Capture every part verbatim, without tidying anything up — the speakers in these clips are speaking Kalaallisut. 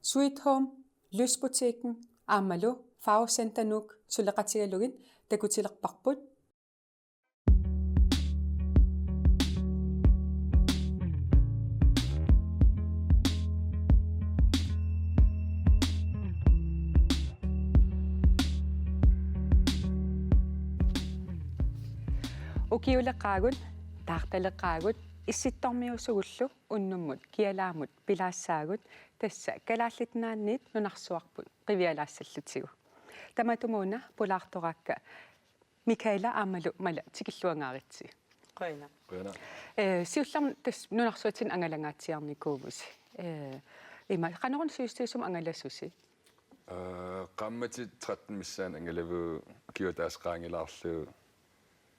Sweet Home, Lystbutikken aammalu Farvecenter Nuuk suleqatigalugit takutilerparput. Ukiuleqaagut, taartaleqaagut, issittormiusugullu unnummut kialaammut pilaassaagut, tassa Kalaallit Nunaanniit nunarsuarput qivialaassallutigu. Tamatumuuna pulaartoraakka Michaela aammalu Mala, tikilluangaaritsi. Qujanaq. Qujanaq. Eh, siullermik tassa nunarsuatsinni angalangaatsiarnikuuvusi. Eh, ima, qanoruna sivisutigisumik angalasusi? Eh, qaammatit tretten missaanni angalavugut ukiup ataaseq qaangilaarlugu.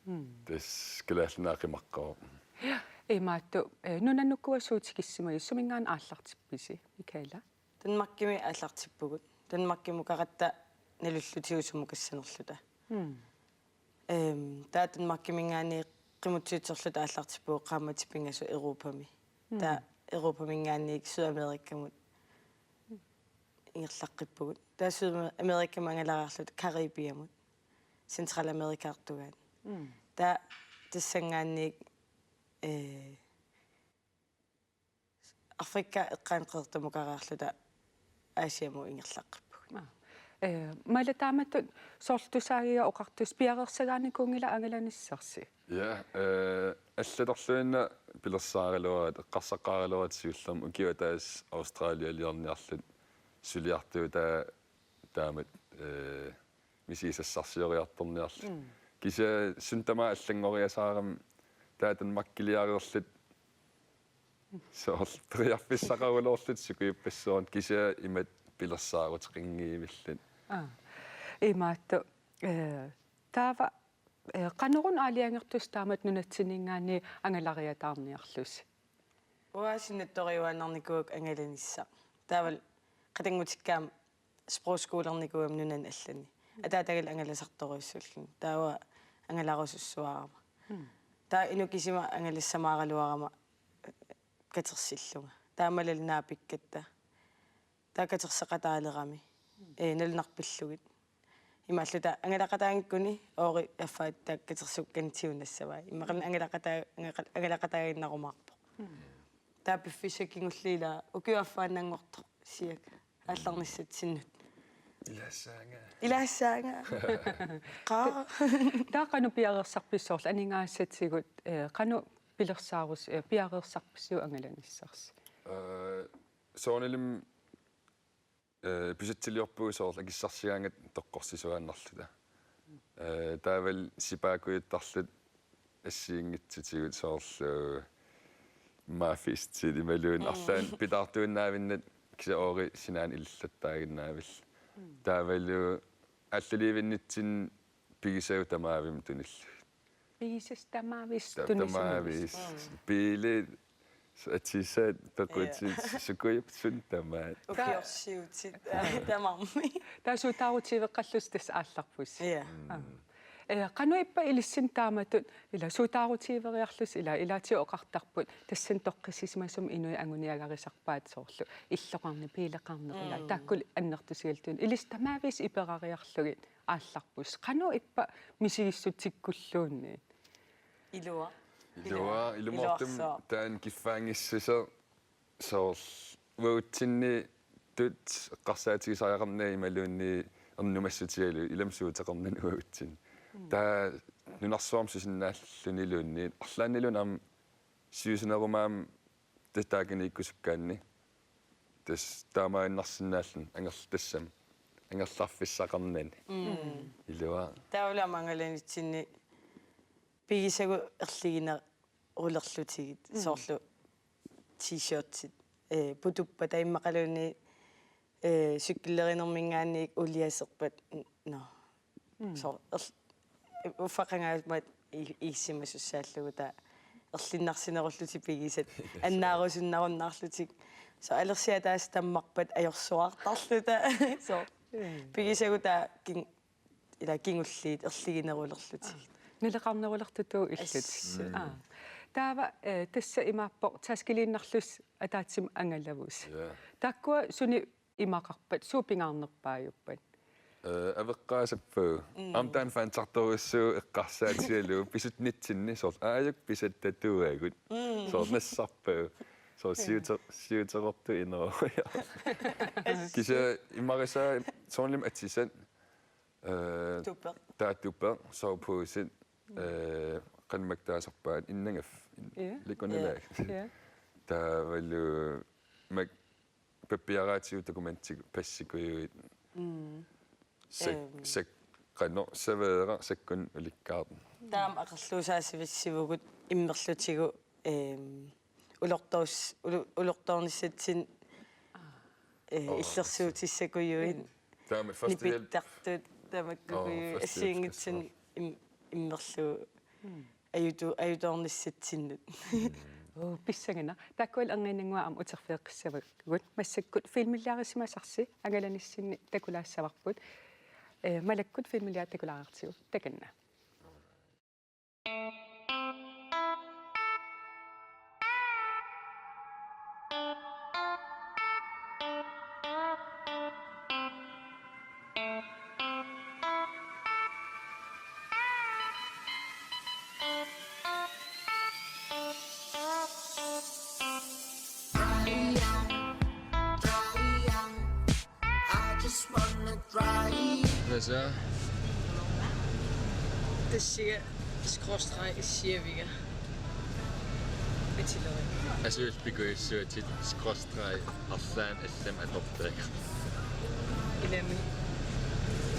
Mm. Tassa Kalaallit Nunaat qimaqqavoq. Ja, imaattoq, eh, nunanukua suut tikissimagisi, suminngaanniit aallartippisi, Michaela? Danmarkimi aallartippugut. Danmarkimukaratta nalullutigusumukassanerluta. Mm. Ehm, taava Danmarkiminngaanniit qimutsiitsorluta aallartippugut qaammatit pingasut Europami. Mm. Taava Europaminngaanniit Sydamerikamut ingerlaqqippugut. Taava Sydamerikamut angalariarluta Caribiamut. Centralamerikaartugaat. Mm. Taava tassanngaanniit, eh, Afrika eqqaani qeqertamukariarluta Asiamut ingerlaqqippugut. Aa. Eh, Mala, taamatut soorlu tusaagiga oqartusi piareersagaanikuunngilaq angalanissarsi. Ja, eh, allatorluinnaq pilersaaraluaratta, eqqarsaqqaaraluaratta siullermik ukiup ataaseq Australialiorniarluta suliartuutaa taamatut, eh, misigisassarsioriartorniarluta. Mm. Kisianni suut tamaasa allanngoriasaarami taava Danmarkiliareerluta soorlu periarfissaqarulorluta sukujuppassuarnik kisianni imatut pilersaaruteqanngivilluta. Aa. Imaattoq, eh, taava, eh, qanoruna aalajangertusi taamatut nunatsinninngaanniit angalariataarniarlusi? Uanga sinnattoriuaannarnikuugakku angalanissaq. Taavalu qatanngutikka aamma sprogskolernikugama nunani allani. Ataatagallu angalasartorujussuulluni. Taava angalarusussuarama. Hmm. Taava inuk kisima angalassamaaraluarama katersillunga. Taava Malalu naapikkatta. Taava katerseqataalerami. Ee, nalunarpillugit. Imaalluta angalaqataanngikkuni oori affaa taakku katersukkanik tigunnassavai. Immaqalu angalaqataa-, angala-, angalaqataaginnarumaarpoq. Mm. Taava piffissaq kingulliit ilaa ukiup affaannanngortoq siak aallarnissatsinnut. Ilaassaanga. Ilaassaanga. Qaa. Taava qanoq piareersarpisi soorlu aningaasatigut, eh, qanoq pilersaarus-, eh, piareersarpisiuk angalanissarsi? Eh, soorunalimi eh, pisatsiliorpugut soorlu akissarsigaangatta toqqorsisuaannarluta. Eh, taavalu sipaakujuttarluta assigiinngitsutigut soorlu maafistit imaluunniit mm. Arlaannik pitaartuinnaavinnata kisianni oori sinaanut ilillattaaginnaavilluta. Mm. Taavalu aallaliivinnitsinni pigisagut tamavimmik tunillugit. Pigisatit tamavimmik ta-, tunisimavusi. Tamavimmik. Mm. Biilit, s-, atisat, paqutit, ja. Sukujuppassuit tamaat. Ukiorsiutit, tamarmik. Taava suut taarutiiveqqallusi tassa aallarpusi. Ja. Mm. Aa. Eh, qanoq ippa ilissinnut taamatut, ila suut taarutiiveriarlusi, ila, ilaatigut oqartarput, tassani toqqissisimasumik inuit anguniagarisarpaat soorlu, illoqarneq, biileqarneq, ila, mm. Taakkulu annertusigalugit, ilissi tamaviisa iperariarlugit, aallarpusi. Qanoq ippa misigissutikkulluunniit? Ilua. Ilua, ilumoortumik iluarsuaq. Taanna kiffaanngissuseq soorlu uagutsinnitut eqqarsaatigisariaqarnani imaluunniit ernumassutigalugu ilami suuteqarnani uagutsinni. Mm. Taava nunarsuarmi susinnaalluniluunniit arlaanniluunniit aamma siusinnerumaarami tassa taakaniikkusukkaanni. Tassa taamaaginnarsinnaalluni angerl-, tassami angerlarfissaqarnani. Mm. Ilua. Taavalu aamma angalanitsinni pigisagut erliginerulerlutigit, mm. Soorlu t-shirtit, eh, putuppata immaqaluunniit, eh, cykelerinerminngaanniit uliaserpat, n-, no. Mm. Soorlu, erl-, uffa qangaammat i-, igissimasussaallugit taava erlinnarsinerullutik pigisat, annaarusunnarunnaarlutik. Soorlu alersit ataaseq tammarpat ajorsuaartarluta. Soorlu. Mm. Pigisagut taava kin-, ila kingulliit erliginerulerlutik. Aa. Naleqarnerulertutut illutik. Assut. Mm. Aa. Taava, eh, tassa imaappoq taskiliinnarlusi ataatsimut angalavusi. Ja. Taakkua sunik imaqarpat, suut pingaarnerpaajuppat? Eh, aveqqaasarpagut. Mm. Aamma taanna fansartorujussuuvoq eqqarsaatigalugu pisunnitsinni soorlu aajuku pisattatuagut. Mm. Soorlu nassarpagut. Soorlu siute-, siuteqartut ineruja. Kisianni imarisaa soorunami atisat, eh, Tupeq. Taava Tupeq, soveposit, eh, qanimut taasarpaat innangaf. Ja. Likunilaa. Ja. Ja. Taavalu mak pappiaraatigut dokumentit passikujuit. Mm. Sek-, Ehm. sek-, qanoq saveeraq sakkunik ulikkaartoq. Taama aqerluusaasivissivugut immerlutigu, ehm, ulortoors-, ulu-, ulortoornissatsinnik, eh, Aa, illersuutissakujuit. Mm. Taama førstehjælp. Nipittartut tamakkukujuit. Aa, førstehjælp assigiinngitsunik im-, immerlugu. Mm. Ajutu-, ajutoornissatsinnut. Oo, pissanganaq. Taakkua erniinnannguaq aamma uterfigeqqissavagut. Massakkut filmiliarisimasarsi angalanissinni takulaassavarput. Eh, Malakkut filmiliaq takulaartigu. Takanna. Hvad så? Tassiga skråstreg issiaviga. Atileri. Asylpikujussuatit skråstreg arlaan allam atortaga. Ilami.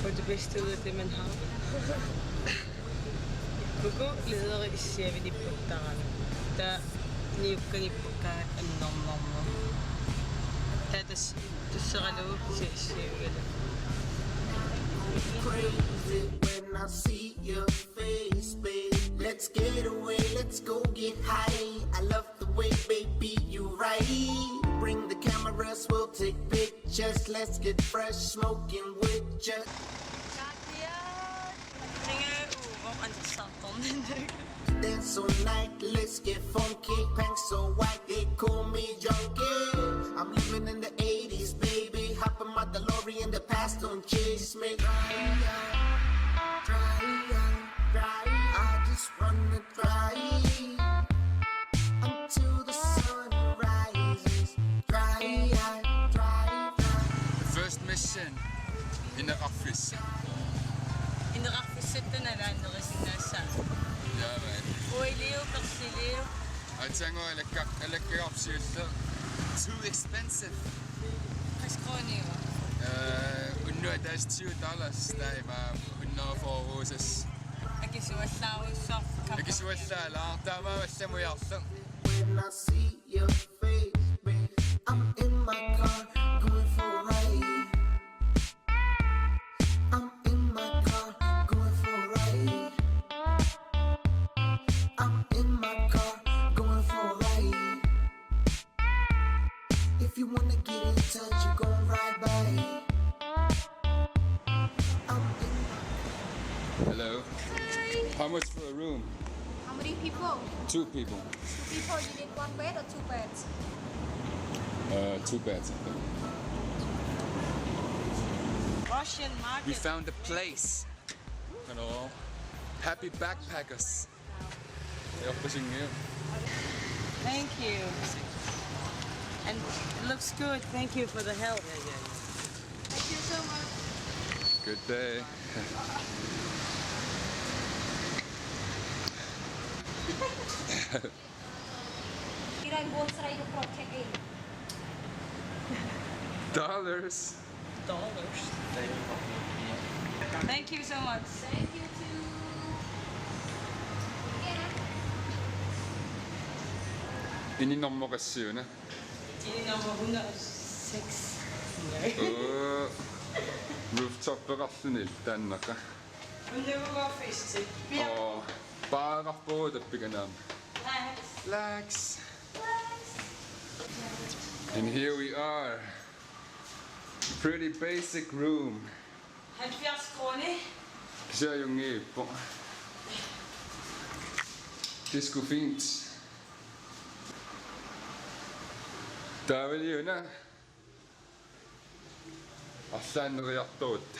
Få det bedste ud af det, man har. Uku lederi issiavinipputtaarami. Taava niukkanipputtaarami annernermut. Taava tas-, tasseralugu kisianni issiavigalugu. Crazy when I see your face, babe. Let's get away, let's go get high. I love the way, baby, you ride. Bring the cameras, we'll take pictures. Let's get fresh, smoking with just Dance all night, let's get funky. Pants so white, they call me junkie. I'm living in the eighties, baby. Hop in my DeLorean, the past don't chase me. Drive, drive, drive. I just wanna drive until the sun rises. Drive, drive, drive. First mission. Ineqarfissat. Ineqarfissatta nalaannerisinnaassaagut. Jaa, mand. Uiliu, persiliu. Aatsaannguaq alakka-, alakkagaq siulleq. Too expensive. Qassit koruuniuva? Eh, unnuaq tassa tyve dollars, taava ima hundrede og fyrre rosas. Akisuallaarussaaq. Akisuallaalaaq, taamaammat allamuiarleq. When I see your face, babe, I'm in my car, going for a ride. I'm in my car, going for a ride. I'm in my car, going for a ride. If you wanna get in touch, you gon' ride by. I'm in my Hello. Hi. How much for a room? How many people? Two people. Two people, you need one bed or two beds? Uh, two beds, I think. Russian market. We found a place. Hello. Happy backpackers. Thank you. And it looks good. Thank you for the help. Thank you so much. Good day. Dollars. Dollars. Thank you so much. Thank you too. Ininnermut qassiuna? Ininnermut hundrede og seks. Åh, rooftoppeqarluni taannaqa. Hundrede og firs. Åh, paaraqarpugut tappikanaam. Relax. Relax. And here we are. Pretty basic room. Halvfjerds kroner. Kisianni ajunngippoq. Det er sgu fint. Taavalu una. Arlaanneriartorutta.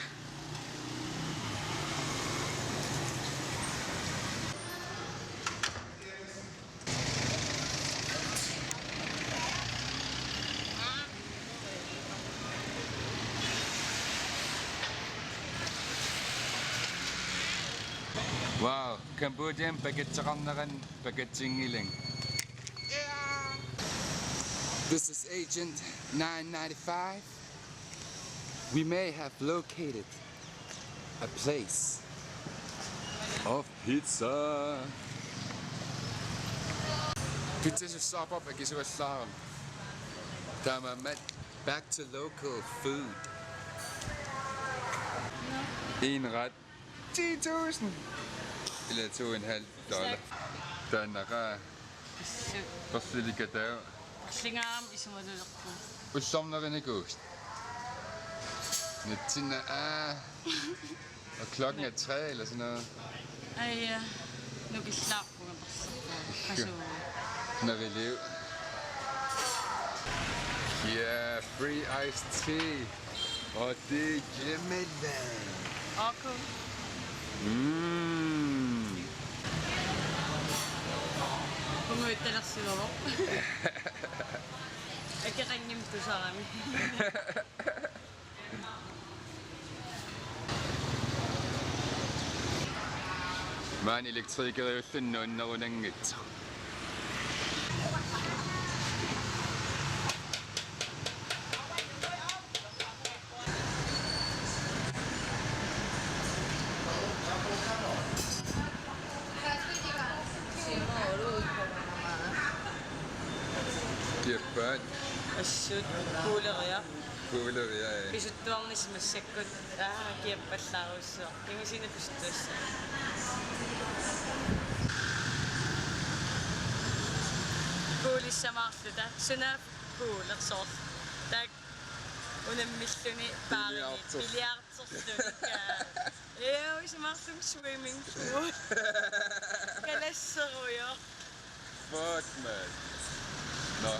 Wow, Cambodian baguetteqarneran baguettinngilanga. This is Agent nine ninety-five. We may have located a place of pizza. Pizzasussaarparput akisuallaarami. Taamaammat back to local food. En ret ti tusind. Ila to en halv dollar. Taannaqa. Assut. Persilikkataa. Perlingaam isumalulerpu. Ullornerinikuuvoq. Natsinna, aa. Og klokken er tre eller sådan noget. Ai, ja. Nukillaarpunga perserpunga. Qasuuga. Neriliu. Ja, free iced tea. Og det er hjemmelavet. Okay. Mm. Punguittalersigavoq. Akeqanngimmat tusarami. Maani elektrikeriulluni nuunnerunanngitsoq. Kiappaat. Assut, kuuleriaq. Kuuleriaq, ee. Pisuttuarnissaq massakkut, aa, kiappallaarujussuaq. Kingusinni pisuttuassaq. Kuulissamaarluta, sunaaffa kuulersoq. Taakku unammilluni baarimi, billiardersorluni. Billiardersorluni. Ee, isumaqarluni swimming pool. Kalasserujoq. Fuck, man. Nå.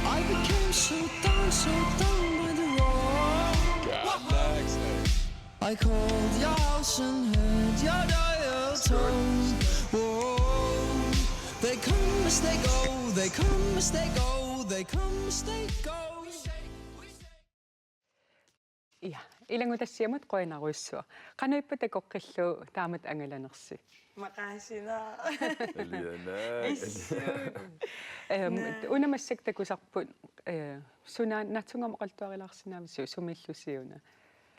I became so down, so down by the road. I called your house and heard your dial tone. Whoa. They come as they go, they come as they go, they come as they go. Ja, ilanngutassiamut qujanarujussuaq. Qanoq ippa takoqqillugu taamatut angalanersi? Maqaasinaaq. Eliana. Assut. Ehm, Naa. Una massakkut takusarput, eh, suna naatsunnguamik oqaluttuarilaarsinnaavisiuk, sumillusi una?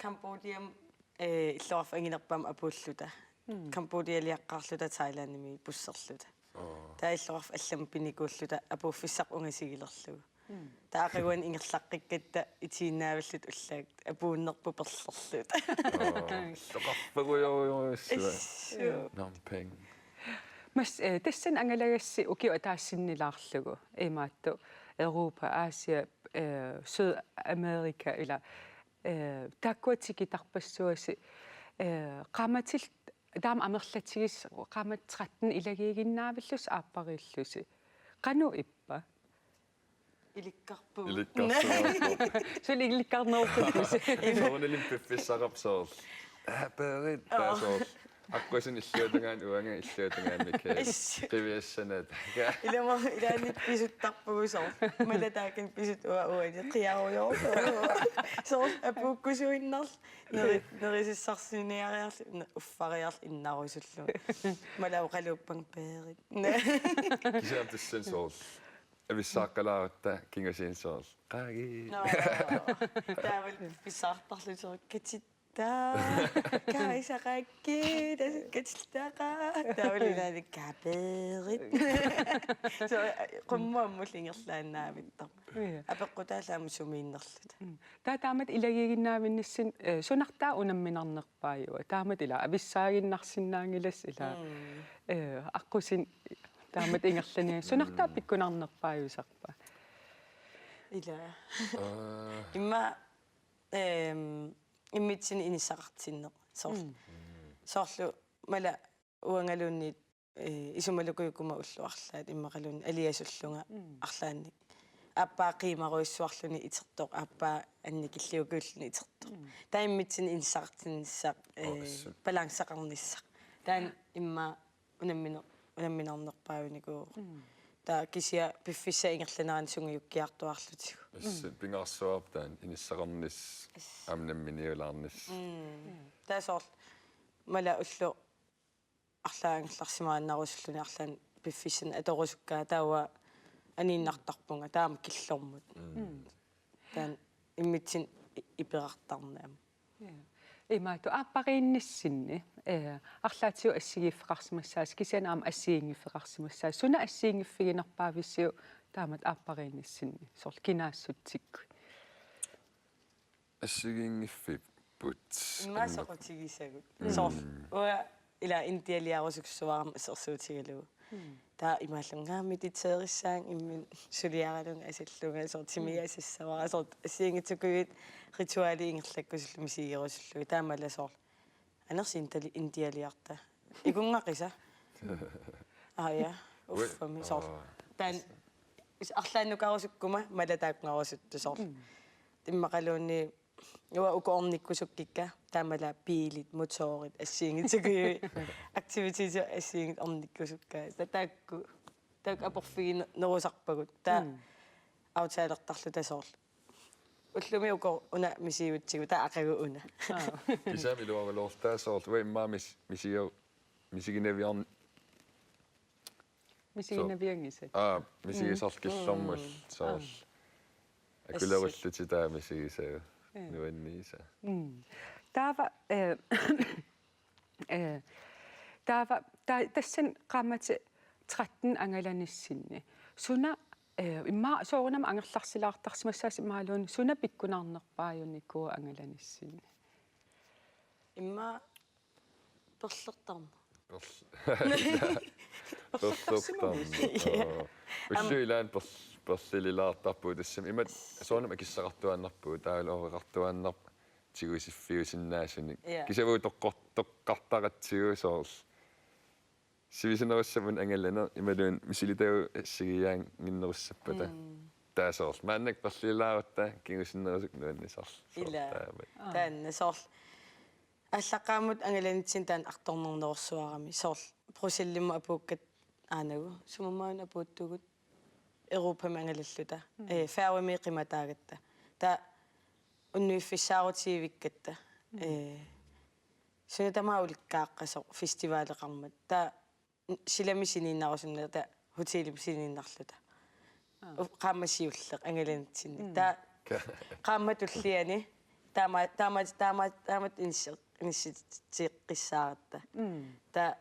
Cambodiami, eh, illoqarfik anginerpaamik apuulluta. Mm. Cambodialiaqqaarluta Thailandimi busserluta. Aa. Taava illoqarfik allamut pinikuulluta apuuffissaq ungasigilerlugu. Mm. Taava aqaguani ingerlaqqikkatta itiinnaavilluta ullaaq apuunnerput perlerluta. Aa, illoqarfigujorujussuaq. Assut. Namping. Maani, eh, tassani angalagassi ukiup ataasinnilaarlugu imaattoq Europa, Asia, eh, Sydamerika ila, eh, taakkua tikitarpassuasi, eh, qaammatillu taama amerlatigisut qaammatit tretten ilagiiginnaavillusi aappariillusi. Qanoq ippa? Ilikkarpugut. Ilikkarpugut. Suli ilikkarnerupput. Soorunalimi piffissaqarpoq soorlu. Aa, Berit, aa, taava soorlu. Aqqusineq illuatungaani uanga illuatungaani Mikael. Iss. Qiviassanata. Ilumut ilaanni pisuttarpugut soorlu. Mala taakani pisut uanga uani qiarujoorpoq. Soorlu apuukkusuinnarlugu. Neri-, nerisassarsiorniariarlugu, ne-, uffariarlugu innarusullugu. Mala oqaluuppanga Berit. Kisianni tassani soorlu. Avissaaqqalaarutta kingusinni soorlu. Qaagi. Nå, taavalu pissaartarlugu soorlu katit-, Taa, kaisaqakkit, tasukkatsillaqa. Taava ilaanni kapeerit. So, qummut ammullu ingerlaannaavittarpoq. Ja. Apeqqutaalluni aamma sumiinnerluta. Mm. Taava taamatut ilagiiginnaavinnissinni, eh, sunartaa unamminarnerpaajuva. Taamatut ila avissaaginnarsinnaanngilassi ila. Mm. Eh, aqqusineq taamatut ingerlaneranni. Sunartaa pikkunarnerpaajusarpa? Ila. Aa. Immaqa, ehm, immitsinnut inissaqartinneq. Soorlu. Mm. Soorlu mala uangaluunniit, eh, isumalukujukkuma ullut arlaat immaqaluunniit aliasullunga, mm, arlaannik. Aappaa qiimarujussuarluni itertoq, aappaa annikilliukkuulluni itertoq. Mm. Taava immitsinnut inissaqartinnissaq, oo, eh, assut, balanceqarnissaq. Taanna immaqa unamminer-, unamminarnerpaajunikuuvoq. Mm. Taava kisianni piffissap ingerlanerani sungiukkiartuaarlutigu. Assut, mm, pingaarsuarput taanna inissaqarnissaq, assut, aamma namminiulaarnissaq. Mm. Mm. Taava soorlu mala ulloq arlaat angerlarsimaannarusulluni arlaannik piffissanik atorusukkaa taava aniinnartarpunga taama killormut. Mm. Mm. Taanna immitsinnut i-, iperartarneq aamma. Ja. Imaattoq aappariinnissinni, eh, arlaatigut assigiiffeqarsimassaasi kisianni aamma assigiinngiffeqarsimassaasi. Suna assigiinngiffiginerpaavisiuk taamatut aappariinnissinni? Soorlu kinaassutsikkut. Assigiinngiffipput. Immaqa anneq-, soqutigisagut. Mm. Soorlu uanga ila Indialiarusussavara assersuutigalugu. Mm. Taava imaallunga mediteerissaanga imminut suliaralugu asallunga soorlu timiga, mm, asassavara soorlu assigiinngitsukujuit ritualit ingerlakkusullu misigerusullugit taamaallaat soorlu. Anersi Indiali-, Indialiarta. Ikunnaqisa. Aa, ja. Uffami soorlu. Aa. Taanna is-, arlaannukarusukkuma mala taakkunarusuttut soorlu. Mm. Immaqaluunniit uanga uku ornikkusukkikka taamaallaat biilit, motorit, assigiinngitsukkujuit, aktivitetit assigiinngitsut ornikkusukkaat. Taava taakku, taakku aporfiginerusarpagut. Taava, mm, aftaleqartarluta soorlu. Ullumi uku una misigiutsigu taava aqagu una. Aa. Kisianni iluarulortaa soorlu uanga immaqa mis-, misigiu-, misiginaviarn-, misiginavianngisat. Aa, misigisarlu killormut soorlu. Aa. Akulerullutit taava misigisagut. Ee. Nuanniisa. Mm. Taava, eh, eh, taava, ta-, tassani qaammatit tretten angalanissinni. Suna, eh, immaqa soorunami angerlarsilaartarsimassaasi imaluunniit suna pikkunarnerpaajunikuua angalanissinni? Immaqa perlertarneq. Perl-, perlertarsimavisi? Perlertarneq. Ja. Oo. Ullut ilaanni perl-, perlililaartarpugut tassami. Imatut soorunami akissaqartuaannarpugut, taavalu oqaqartuaannarpoq tigusiffiusinnaasunik. Ja. Kisianni uagut toqqor-, toqqartaratsigu soorlu. Sivisunerussapput angalaneq imaluunniit misilitagut assigiiaannginnerussappata. Mm. Taava soorlu. Maannakkut perlililaarutta kingusinnerusukkut nuannisarlu. Soorlu. Ila. Taamak. Aa. Taanna soorlu. Aallaqqaammut angalanitsinni taanna artornarnerussuarami. Soorlu Bruxellesimmut apuukkatta aanagu. Sumut maani apuuttugut Europami angalalluta. Mm. Eh, færgemi qimataagatta. Taava unnuiffissaarutigivikkatta. Mm. Eh, suna tamaat ulikkaaqqasoq festivaleqarmat. Taava silami siniinnarusunnarluta, hotelimi siniinnarluta. Aa. U-, qaammat siulleq angalanitsinni. Mm. Taava qaammat tulliani, taama-, taama-, taama-, taamatut inissi-, inissitseqqissaaratta. Mm. Taava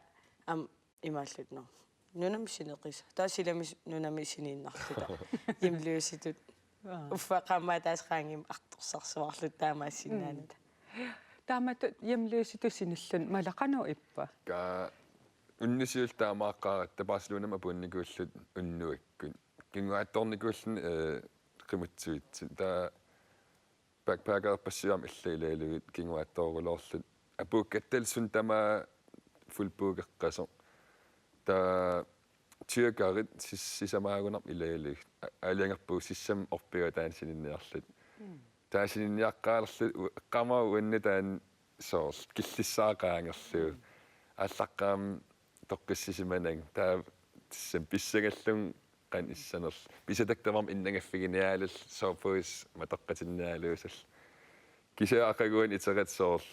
aamma imaalluta, nå. Nunami sineqisa. Taava silami s-, nunami siniinnarluta. Hjemløsitut. Aa. Uffa qaammat ataaseq qaangiummik artorsarsuarluta taamaassinnaanata. Mm. Taamatut hjemløsitut sinilluni mala qanoq ippa? Ka-, unnusiullu taamaaqqaaratta Barcelonami apuunnikuulluta unnuakkut. Kinguaattoornikuulluni, eh, qimuttuitsut. Taava backpackererpassuit aamma illit ilaalugit kinguaattoorulorluta. Apuukkattalu suna tamaat fuldbookeqqasoq. Taava tyrkerit sis-, sisamaagunarpoq ilaalugit. A-, aalajangerpugut sissami orpigaa taanna sininniarluta. Mm. Taava sininniaqqaalerluta u-, eqqaamavara uannut taanna soorlu killissaa qaangerlugu. Mm. Aallaqqaammut toqqissisimananga. Taava tassami pissangallunga qanoq issanerlugu. Pisatakka tamarmik innangaffiginiaalluta soveposi matoqqatinnialuusullu. Kisianni aqaguani iteqatta soorlu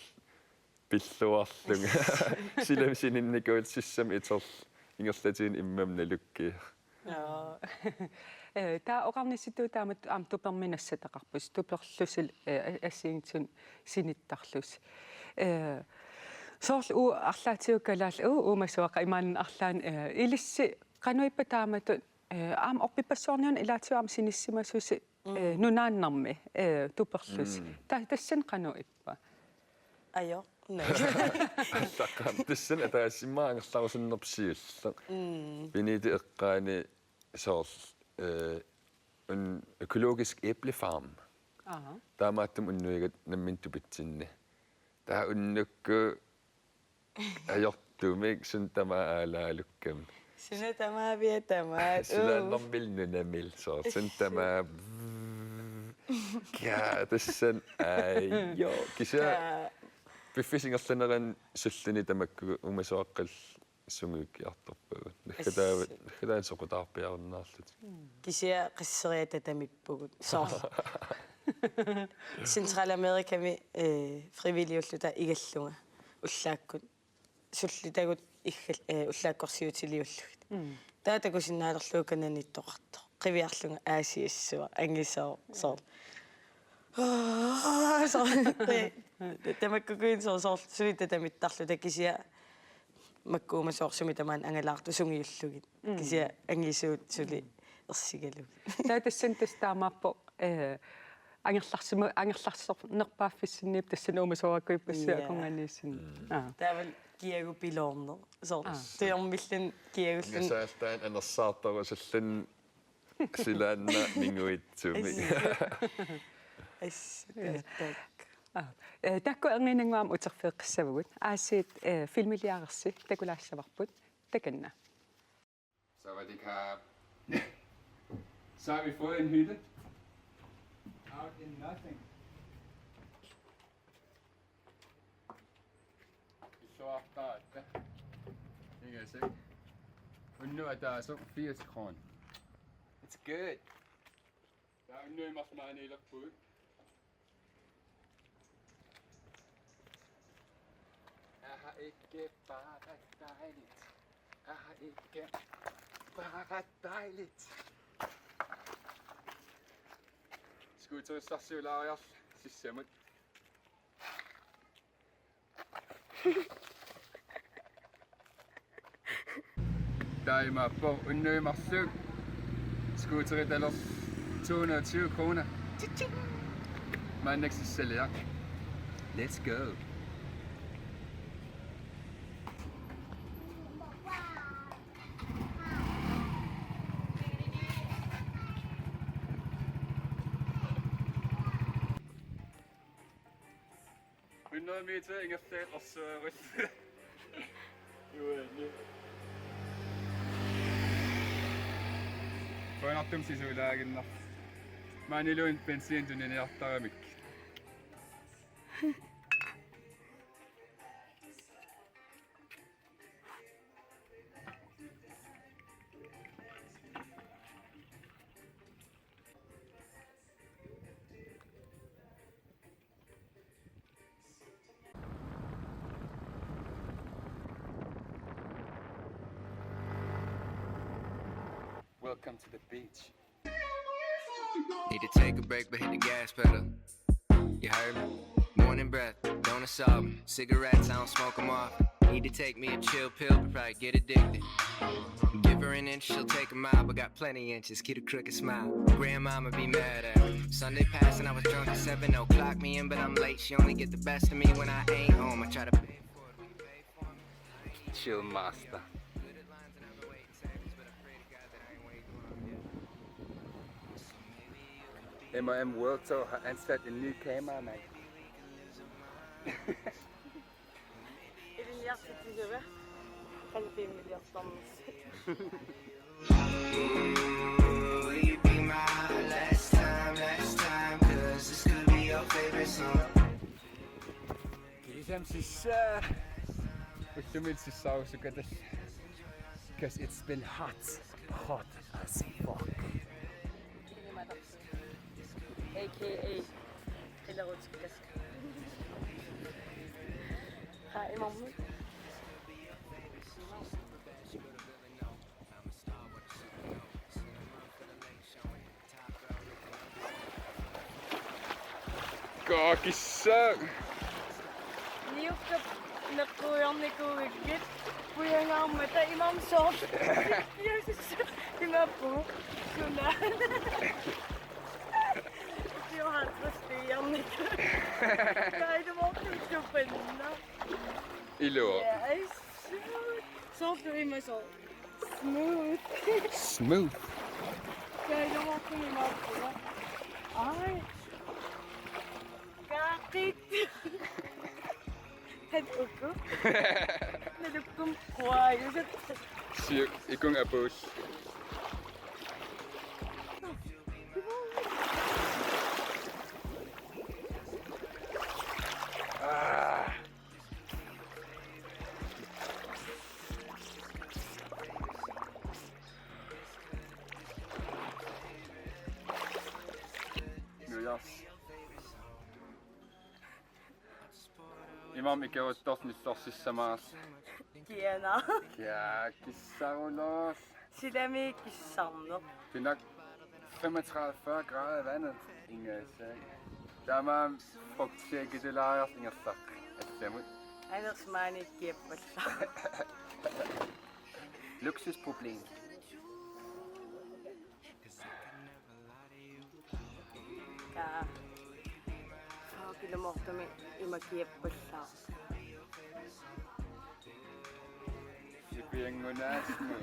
pilluarlunga. Silami sininnikuulluta sissami iterluta. Ingerlatiinnaq immamut nalukkiivoq. Joo. Eh, taava oqarnissitut taamatut aamma tupermi nassataqarpusi, tuperlusi, eh, assigiinngitsunik sinittarlusi. Eh, soorlu uagut arlaatigut kalaallit uagut uumasuaqqat imaannak arlaannik, eh, ilissi qanoq ippa taamatut, eh, aamma orpippassuarni una ilaatigut aamma sinissisimasusi, eh, nunaannarmi, eh, tuperlusi. Mm. Ta-, tassani qanoq ippa? Ajo, nej. Allaqqam, tassani ataasimmaa angerlarusunnerput siulleq. Mm. Benedikte eqqaani soorlu, eh, un-, økologisk æblefarm. Aha. Taamaattumik unnuigatta nammineq tupitsinni. Taava unnukkut ajortumik suut tamaat aalaalukkami. Suut tamaat viat tamaat. Silaannarmillu nunamillu soorlu. Suut tamaat. Ja, tassani. Ajo. Kisianni. Ja. Piffissap ingerlanerani sullini tamakku uumasuaqqallu sungiukkiartorpagut. Naggataava, as-, naggataani soqutaarpiarunnaarlutik. Kisianni qasseriarluta tatamippugut. Soorlu. Centralamerikami, eh, frivilliulluta igallunga. Ullaakkut. Sullitagut iggal-, eh, ullaakkorsiutiliullugit. Mm. Taava takusinnaalerlugu kananittoqartoq. Qiviarlunga aasiassuaq, angisooq, soorlu. Soorlu. Tamakkukuunngilaq soorlu, soorlu suli tatamittarluta kisianni makku uuma soorlu sumi tamaani angalaartut sungiullugit. Mm. Kisianni angisuut suli ersigalugit. Taava tassani tassa taamaappoq, eh, angerlarsima-, angerlarsornerpaaffissinniippoq tassani uumasuaqqat ippassaq. Ja. Akornanniissinni. Mm. Aa. Taava kiagut piloorneq. Soorlu. Aa. Tujormilluni kiagulluni. Ngasaaltaan anersaartorusulluni silaannaq minguitsumik. Assut. Assut. Ja. Taakku. Aa. Eh, taakku erniinnannguamik uterfigeqqissavagut. Aasiit, eh, filmiliarersi takulaassavarput. Takanna. Sawadee krab. Så har vi fået en hytte. Out in nothing. Illuartaratta. Ingasik. Unnuk ataaseq firs kroner. It's good. Taava unnuit marluk maaniilerpugut. Er det ikke bare dejligt? Er det ikke bare dejligt? Skuuterissarsiulaariarluta sissamut. Taamaappoq unnuit marluk skuuteritalersoq to hundrede og tyve kroner. Maannakkut sissaliaq. Let's go. Hundrede meter ingerlaat orsuarut. Uani. Qujanartumik sisuulaaginnarlugu. Maaniluunniit benzin tuniniartaramik. Welcome to the beach. Need to take a break, but hit the gas pedal. You heard me? Morning breath, don't assault me. Cigarettes, I don't smoke 'em off. Need to take me a chill pill, but probably get addicted. Give her an inch, she'll take a mile, but got plenty inches. Keep a crooked smile. Grandmama be mad at me. Sunday passed and I was drunk at seven. Oh, clock me in, but I'm late. She only get the best of me when I ain't home. I try to pay for it, we pay for it. Chill master. M og M World Tour har ansat en ny kameramann. Ilinniartitsissuugut. Qanoq filmiliortarnersoq. Will you be my last time, last time? 'Cause this could be your favorite song. Kiisami sissaa. Ullumi sissaarusukkatta. 'Cause it's been hot, hot as fuck. A K A qilerutikkassaq. Haa, imarmik. I'm a star with a suit coat. Send 'em out for the late show. Aa, kissaak. Niukkap neqquiornikuugakkit pujangaarmata imam soorlu. Imaappugut. Suna. Ukiuhat pastiiarnik. Kaidumoortuuttupanna. Iluo. Ja, ai, smooth. Soorlu ima soorlu. Smooth. Smooth. Kaidumoortumik imaappugut. Ai. Kaaqit. Hat uku. Nalukkum quaajusat. Siu, ikun apus. Ah. Nujars. Imam ikeruttornillorsissamaas. Kiana. Ja, kissaruloos. Silami kissarneq. Pinak femogtredive grader i vandet. Ingasak. Taamaammat frugtshaketulaariarlunga ingerlaqqit. Allamut. Anders maani kiappallaa. Luksusproblem. Kaa. Fuck, ilumoortumik ima kiappallaa. Sipianngunaasmu.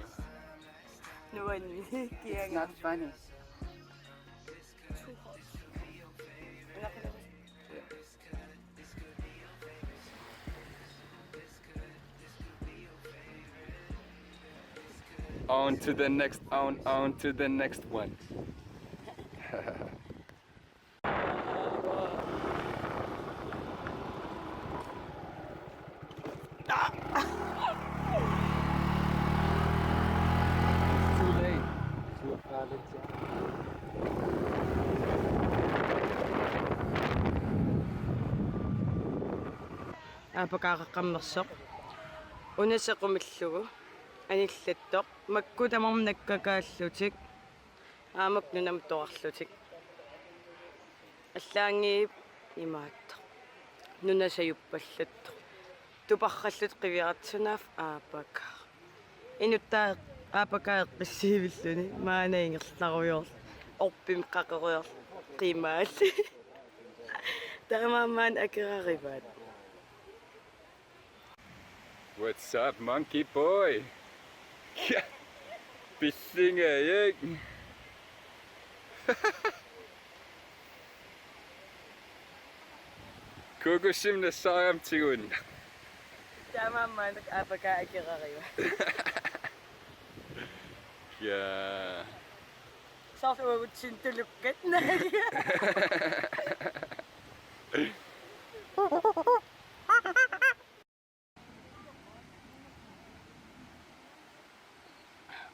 Nuanni kianga. Not funny. On to the next, on, on to the next one. Too late. Suaqqaalatsi. Aapakaaqaqqammersoq. Una sequmillugu. Anillattoq. Makku tamarmik nakkakaallutik. Aamma nunamut toqqarlutik. Allaanngilaq imaattoq. Nuna sajuppallattoq. Tuparrallutik qiviaratik sunaaffa aapakaaq. Inuttaa aapakaaq eqqissiivilluni maani ingerlarujoorluni. Orpimik qaqerujoorluni. Qimaalli. Taamaammat akerarivaat. What's up, monkey boy? Ja. Pissingajuk. Kukusim nassaariartigun. Taamaammat aapakaaq akerarivaat. Ja. Soorlu uagutsinnut tulukkat.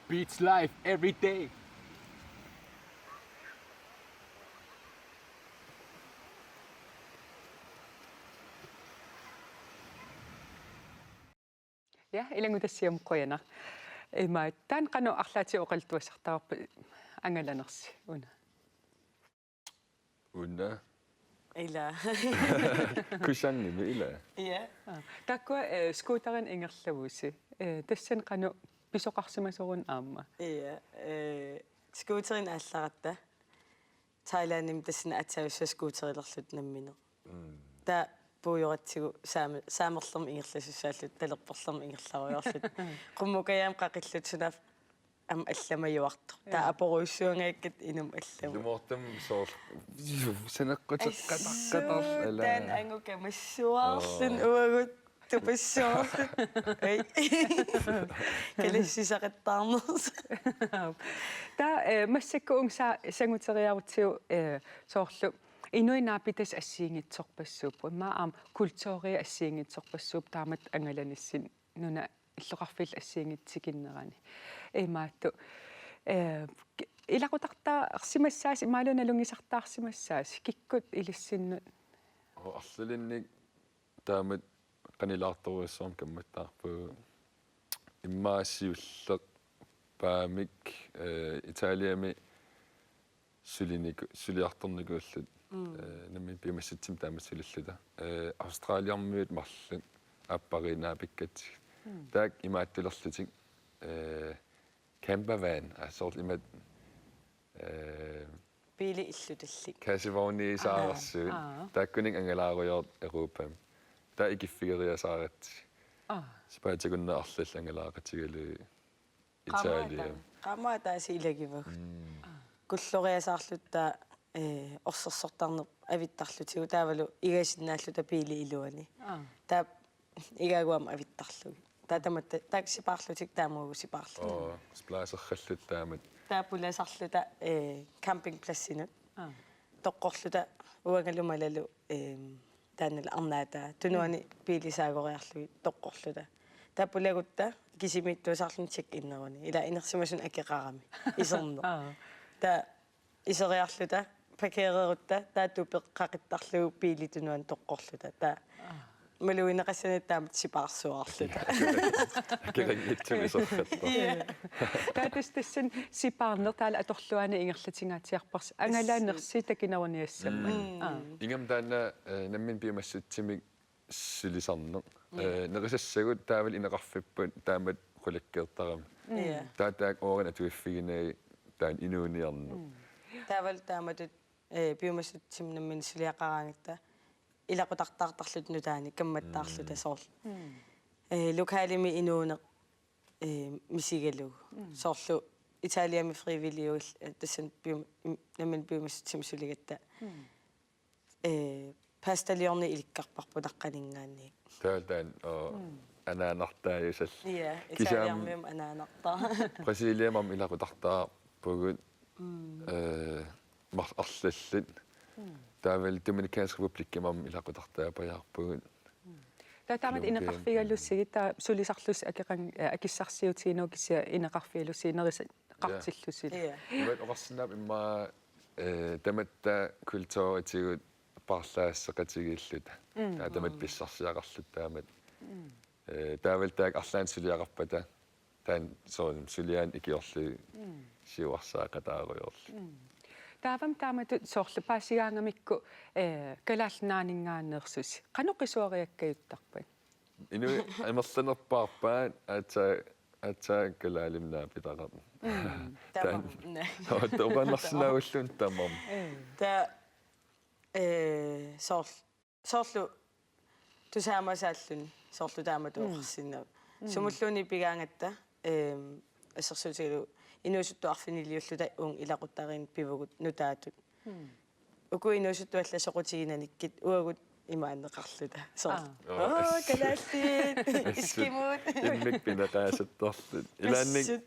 Beach life every day. Ja, ilanngutassiamut qujanaq. Ima, taanna qanoq arlaatigut oqaluttuassartagarput angalanersi una? Una. Ila. Kusanngimmi ila. Ja. Aa, taakkua, eh, scooterinik ingerlavusi. Eh, tassani qanoq pisoqarsimasoruna aamma? Ja, eh, scooterinik aallaratta. Thailandimi tassani aatsaat scooterilerluta nammineq. Mm. Taava puigoratsigu saame-, saamerlermik ingerlasussaalluta, talerperlermik ingerlarujoorluta. Qummukajammi qaqilluta sunaaffa aamma allamajuartoq. Taava, ja, aporujussuangajakkit inummut allamut. Ilumoortumik soorlu saneqquteqqatarqatarlu. Assuu, ala. Taanna angukamassuarluni. Oo. Uagut tupassuarluni. Ai. Kalassisaqattaarnersoq. Taava, eh, massakkut uunga sa-, sanguteriarutsigu, eh, soorlu inuit naapitassat assigiinngitsorpassuupput. Immaqa aamma kulturi assigiinngitsorpassuupput taamatut angalanissinni nunat illoqarfiillu assigiinngitsut tikinnerani. Imaattoq, eh, ki-, ilaqutartaarsimassaasi, imaluunniit nalunngisartaarsimassaasi, kikkut ilissinnut? Oo, arlalinnik taamatut qanilaartorujussuarmik kammattaarpugut. Immaqa siulleq paamik, eh, Italiami suliniku-, suliartornikuulluta Mm. Eh, nammineq piumassutsimi taamatut sulilluta. Eh, Australiarmiut marluk aappariinnaapikkat. Mm. Taakku imaattulerlutik. Eh, campervan, aa, soorlu imaat, eh, Biili illutallit. Kasevogniusaarassuit. Aa, aa. Taakkunik angalaarujoortut Europami. Taava ikiffigeriasaaratsigu. Aa. Sapaatip akunnera arlallit angalaaqatigalugit Italia. Qaammat taas ilagivagut. Mm. Kulloriasaarluta, eh, orsersortarneq avittarlutigu taavalu igasinnaalluta biili iluani. Aa. Taava igaagut aamma avittarlugit. Taava tamatta, taakku sipaarlutik taamaagu sipaarlutik. Oo, splaaserralluta taamatut. Taava pulasarluta, eh, campingpladsinut. Aa. Toqqorluta uangalu malalu, ehm, taannalu arnaataa. Tunuani Mm. biili saagoriarlugit toqqorluta. Taava pulagutta kisimiittuusaarluni check-inneruni. Ila inersimasuni akeqarami. Iserneq. Aa. Taava iseriarluta, parkererutta, taava tupeq qaqittarlugu biili tunuani toqqorluta. Taava Aa. malugineqassanik taamatut sipaarsuarluta. Akeqanngitsumik isertartoq. Ja. Taava tassa tassani sipaarneq taavalu atorluaani ingerlatingaatsiarparsi. Angalanersi takineruniassammat. Mm. Aa. Ingammik taanna, eh, nammineq piumassutsimik sulisarneq. Ja. Eh, nerisassagut taavalu ineqarfipput taamatut qulakkeertarami. Ja. Taava taakku oorani atuiffiginagit taanna inuuniarneq. Mm. Taavalu taamatut, eh, piumassutsimi nammineq suliaqaraangatta ilaqutartaartarluta nutaanik kammattaarluta Mm. soorlu. Mm. Eh, lokalimi inuuneq, eh, misigalugu. Mm. Soorlu Italiami frivilligiull-, eh, tassani pium-, im-, nammineq piumassutsimi suligatta. Mm. Eh, pastaliorneq ilikkarparput taqqaninngaanniit. Taava taanna, oo, Mm. anaanartaajusarluni. Ja, kisianni Italiarmiut anaanartaa. Brasiliami aamma ilaqutartaarpugut, Mm. eh, mar-, arlallit. Mm. Taavalu Dominikansk Republikimi aamma ilaqutartaapajaarpugut. Mm. Taava taamatut Colombia. Ineqarfigalusigit, taava sulisarlusi akeqan-, eh, akissarsiutigineq kisianni ineqarfigalusigit nerisa- Ja. Qartillusi. Ja. Imaat oqarsinnaapput immaqa, eh, tamatta kulturitigut paarlaasseqatigiilluta. Mm. Taava tamatta Mm. pissarsiaqarluta taamatut. Mm. Eh, taavalu taakku arlaannik suliaqarpata taanna soorunami suliaanut ikiorlugit Mm. siuarsaaqataarujoorluni. Mm. Taavami taamatut soorlu paasigaangamikku, eh, Kalaallit Nunaanninngaanneersusi. Qanoq qisuariakkajuttarpat? Inuit amerlanerpaarpaat aatsaat, aatsaat kalaallimik naapitaqarneq. Mm. Taanna. Tamarmi. Taava oqaannarsinnaagulluunniit tamarmik. Ee. Taava, ee, soorl-, soorlu tusaamasaalluni, soorlu taamatut Mm. oqarsinnaavugut. Mm. Sumulluunniit pigaangatta, eem, assersuutigalugu inuusuttut arfiniliulluta uunga ilaquttariinni pivugut nutaatut. Mm. Uku inuusuttut allat soqutiginanikkit uagut imaanneqarluta. Soorlu. Aa. Oo, kalaallit, assut, eskimut. Immikkut pineqaasattarluta. Ilaanni, assut,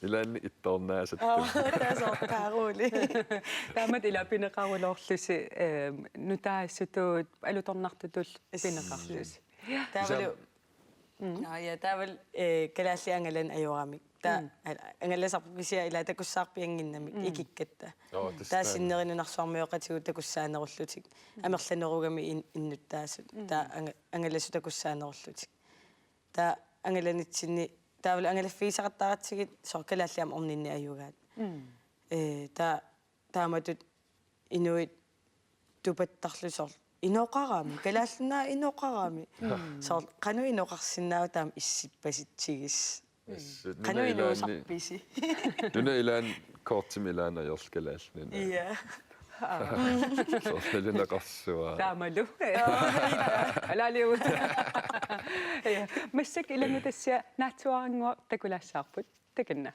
ilaanni ittoornaasattarluta. Oo, taava soorlu kaaruuli. Taamatut ila pineqaruloorlusi, eh, nutaasutut, alutornartutut assut pineqarlusi. Taavalu Isam- Mm. Nå, ja, taavalu, eh, kalaallit angalaneq ajoramik. Taava Mm. a-, angalasarput kisianni ila takussaarpiannginnamik Mm. ikikkatta. Joo, tassa taanna. Taava sinneri nunarsuarmioqatigut takussaanerullutik. Mm. Amerlanerugami in-, innuttaasut. Mm. Taava anga-, angalasut takussaanerullutik. Taava angalanitsinni, taavalu angalaffigisaqattaaratsigit soorlu kalaallit aamma orninni ajugaat. Mm. Eh, taava taamatut inuit tupattarlutik soorlu: Inoqarami, Kalaallit Nunaat inoqarami. Mm. Soorlu qanoq inoqarsinnaava taama issippasitsigis. Assut, qanoq nuna ilaanni, inuusarpisi? Nuna ilaanni kortimik ilaanni ajorlugu Kalaallit Nunaat. Ja. Soorlu nalunaqarsuaq. Taamalu. Alaaliugut. Ja. Massakkut ilanngutassiaq Naatsuarannguaq takulaassavarput. Takanna.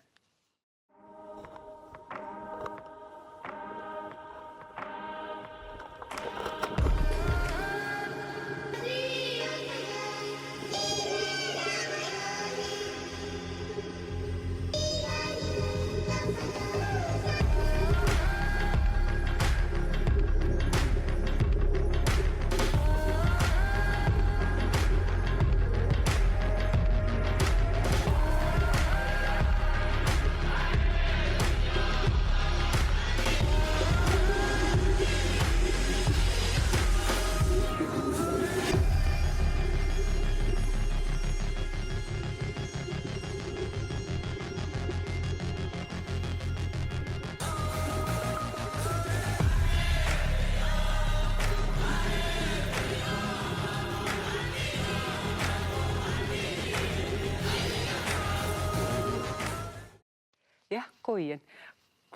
Ja, qujan.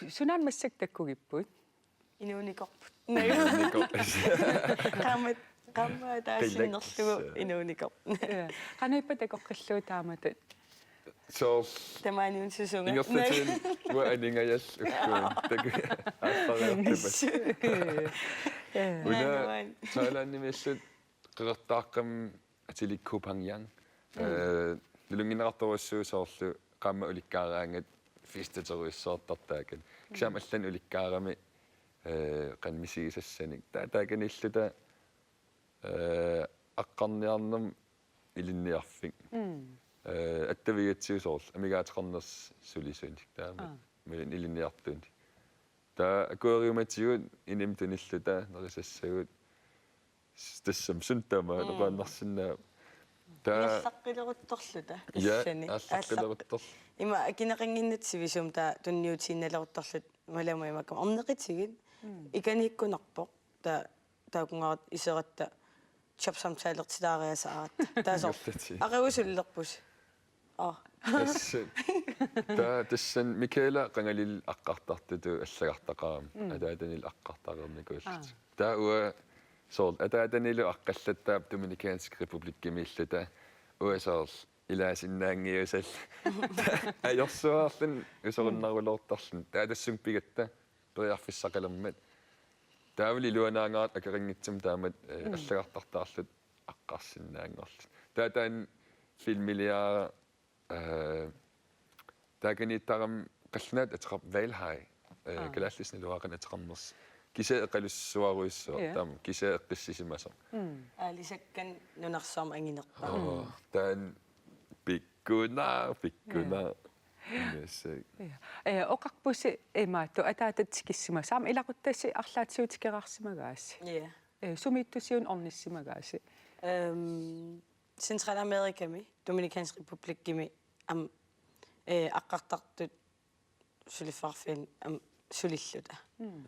Sunaana massakkut takkugipput? Inuunikorput. Qaammat, qaammat ataasinnerlugu inuunikorput. Ja. Qanoq ippa takoqqillugu taamatut? Soorlu tamaaniun susunga. Ingerlatiinnarlugu aningajal ukkuun. Taku aappariartupas. Ja. Una Nanuan. Thailandimiilluta qeqertaaqqamik atilik Koh Phangan. Mm. Eh, nalunngineqartorujussuuvoq soorlu qaammat ulikkaaraangat fiistaterujussuartartaakan. Kisianni allanik ulikkaarami, eh, qanoq misigisassanik. Taava taakaniilluta, eh, aqqarniarnermik ilinniarfik. Mm. Eh, attavigatsigu soorlu amigaateqarnersut sulisunik. Taava. Aa. Imaluunniit ilinniartunik. Taava akueriumatigut inimi tunilluta nerisassagut. Tassami suna tamaat. Mm. Oqaannarsinnaa. Taava aallaqqiluttorluta. Ja, qillani. Aallaqqiluttorluta. Aallaq-, ima akineqannginnattoq sivisuumik taava tunniutiinnaluttorluta malamut imakkami orneqatigiit. Mm. Ikaniikkunarpoq. Taava taakkununnga iseratta jobsamtalertilaariasaaratta. Taava soorlu. Ingerlatii. Aqagusullerpusi. Aa. Tassa. Taava tassani Michaela qangalili aqqartartutut allagartaqarami. Mm. Ataatanili aqqartaqarnikuullutik. Aa. Taava uanga soorlu ataatanilu aqqallattaarput Dominikansk Republikkimiilluta. Uanga soorlu ilaasinnaanngiusarlunga. Ajorsuarlunga usorunnarulortarlunga. Taava tassunga pigatta periarfissaqalermat. Taavalu iluanaangaartoq akeqanngitsumik taamatut, eh, mm, allagartartaarluta aqqarsinnaanngorluta. Taava taanna filmiliara, eh, taakaniittarami qallunaatut ateqarpoq Hvalhajer, eh, aa, kalaallisut naluara qanoq ateqarnersoq. Kisianni eqalussuarujussuaq, ja, taama kisianni eqqissisimasoq. Mm. Aalisakkat nunarsuarmi anginerpaaq. Oo, mm, taanna pikkunaq, pikkunaq. Ja. Ingasak. Ja. Eh, oqarpusi imaattoq ataatat tikissimasut. Aamma ilaquttasi arlaatigut tikeraarsimagaasi. Ja. Eh, sumiittusiuna ornissimagaasi? Ehm, Centralamerikami, Dominikansk Republikkimi aamma, eh, aqqartartut suliffeqarfianni aamma sulilluta. Mm.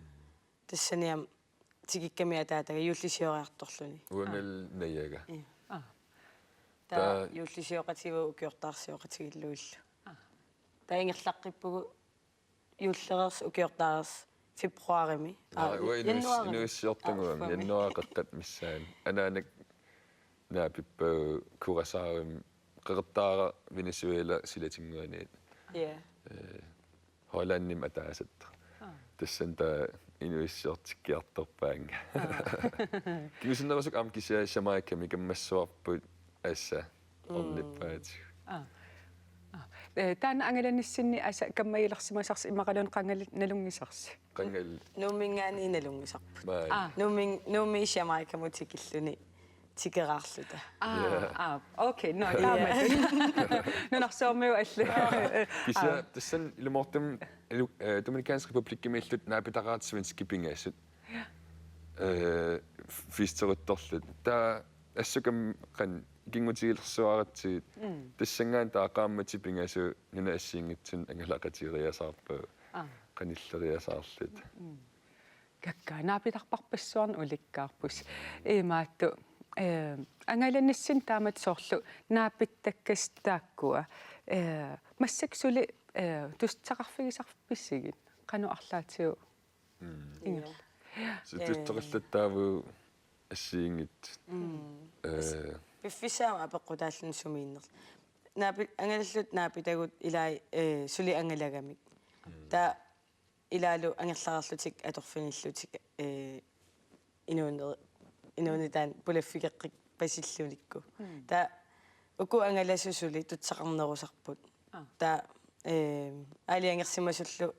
Tassani aamma tikikkami ataataga juullisioriartorluni. Uangalu najaga. Ja. Aa. Taava, taava juullisioqatigiivoq ukiortaarsioqatigiillugillu. Aa. Taava ingerlaqqippugut juullereersoq ukiortaareersoq februarimi. Aa, aa, uanga inuis-, januaarimi. Inuuissiortunga uanga. Aa, uffami. Januaarip qeqqata missaani. Anaanakku naapippagu Curaçaomi, qeqertaaraq Venezuela silatinnguaniit. Ja. Eh, Hollandimi ataasat. Aa. Tassani taava inuuissiortikkiartorpaannga. Aa. Kingusinnerusukkut aamma kisianni Jamaicami kammassuarput assa, mm, ornippaatigut. Aa. Aa. Eh, taanna angalanissinni assa kammagilersimasarsi immaqaluunniit qangali nalunngisarsi? Qangali. Nuumminngaanniit nalunngisarput. Maani. Aa. Nuummi-, Nuummi Jamaicamut tikilluni tikeraarluta. Aa, ja, aa, okay, nå, ja, taamatut. Nunarsuarmiut allat. Kisianni, aa, tassani ilumoortumik ilu-, eh, Dominikansk Republikkimiilluta naapitaqartut svenskit pingasut. Ja. Eh, f-, fiisteruttorluta. Taava assut kam-, qanoq ikinngutigilersuaratsigit. Mm. Tassanngaanniit taava qaammatit pingasut nunap assigiinngitsunik angalaqatigeriasaarpagut. Aa. Qanilleriasaarluta. Mm. Kakkaak, naapitarparpassuarnik ulikkaarpusi. Imaattoq, eh, angalanissinni taamatut soorlu naapittakkasi taakkua. Eh, massakkut suli, eh, tusassaqarfigisarpisigit? Qanoq arlaatigut? Mm. Ingerla. Ja. Så eh, tusassaqallattaavugut assigiinngitsut. Mm. Eh. Piffissaq aamma apeqqutaalluni sumiinnerlugu. Naapi-, angalalluta naapitagut ilai, eh, suli angalagamik. Mm. Taava ilaalu angerlarlutik atorfinillutik, eh, inuuner-, inuuneq taanna pulaffigeqqippasillunikku. Mm. Taava uku angalasut suli tusassaqarnerusarput. Aa. Taava, eh, aalajangersimasullu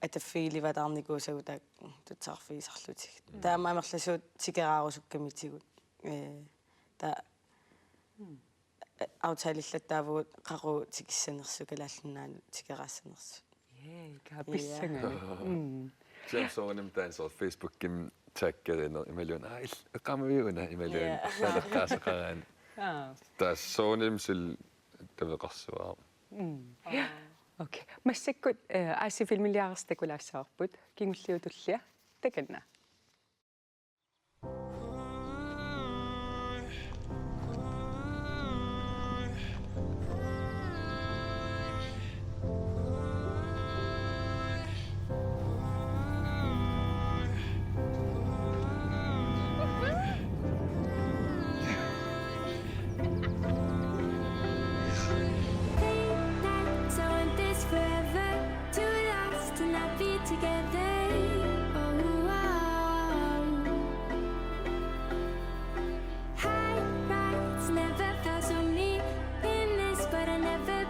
ataffigilivataarnikuusagut taakku tusassaqarfigisarlutigit. Mm. Taava aamma amerlasuut tikeraarusukkamitigut. Eh, taava, mm, aftalillattaavugut qaqugu tikissanersut Kalaallit Nunaannut tikeraassanersut. Jee, kaapissangani. Ja. Mm. Kisianni soorunami taanna soorlu Facebookimi taggerineq imaluunniit, aa, il-, eqqaamaviuk una imaluunniit. Ja. Arlaat eqqaaseqaraanni. Aa. Taava soorunami suli taveqarsuaq. Mm. Aa. Okay. Massakkut, eh, Aasiit Filmiliarisi takulaassavarput. Kingulliutullia. Takanna.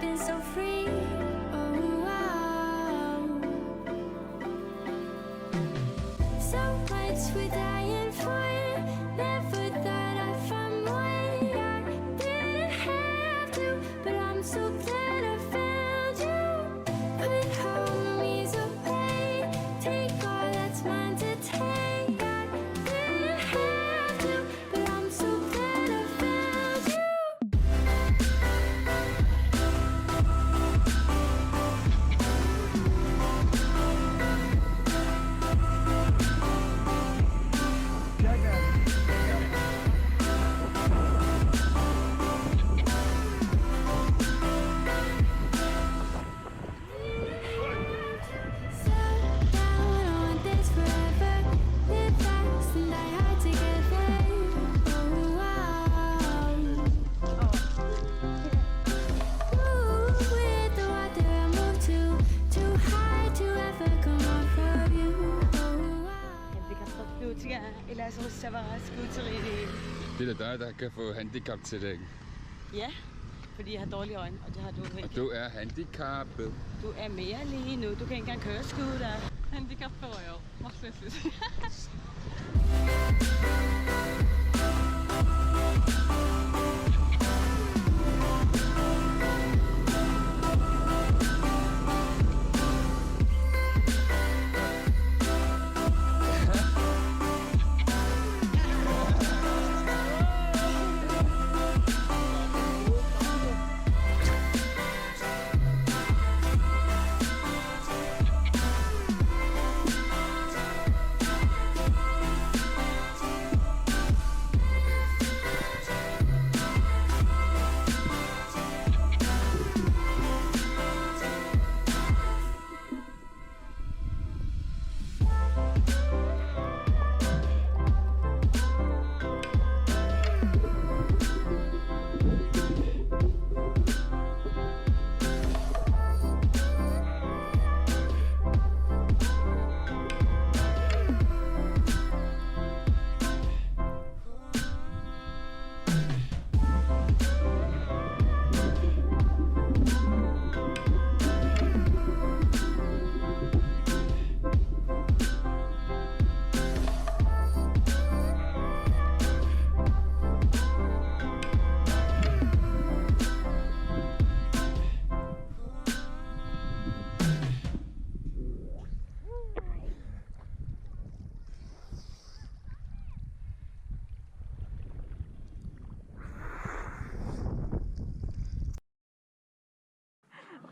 Been so free, oh, wow. So much we're dying for. Never thought I'd find my way. I didn't have to, but I'm so glad I found you. Put all my worries away. Take all that's mine to take. I didn't have to, but I'm so glad I found you. So down on this forever. Live fast and die hard together. Oh, wow. Ooh, with the water I move to, too high to ever come off of you. Oh, wow. Handicapperluutiga ilaasorissavara scooteriinit. Peter, dig, der kan få handicaptillæg. Ja, fordi jeg har dårlige øjne, og det har du ikke. Og du er handicappet. Du er mere lige nu. Du kan ikke engang køre scooter. Handicapperøv. Maksudsis.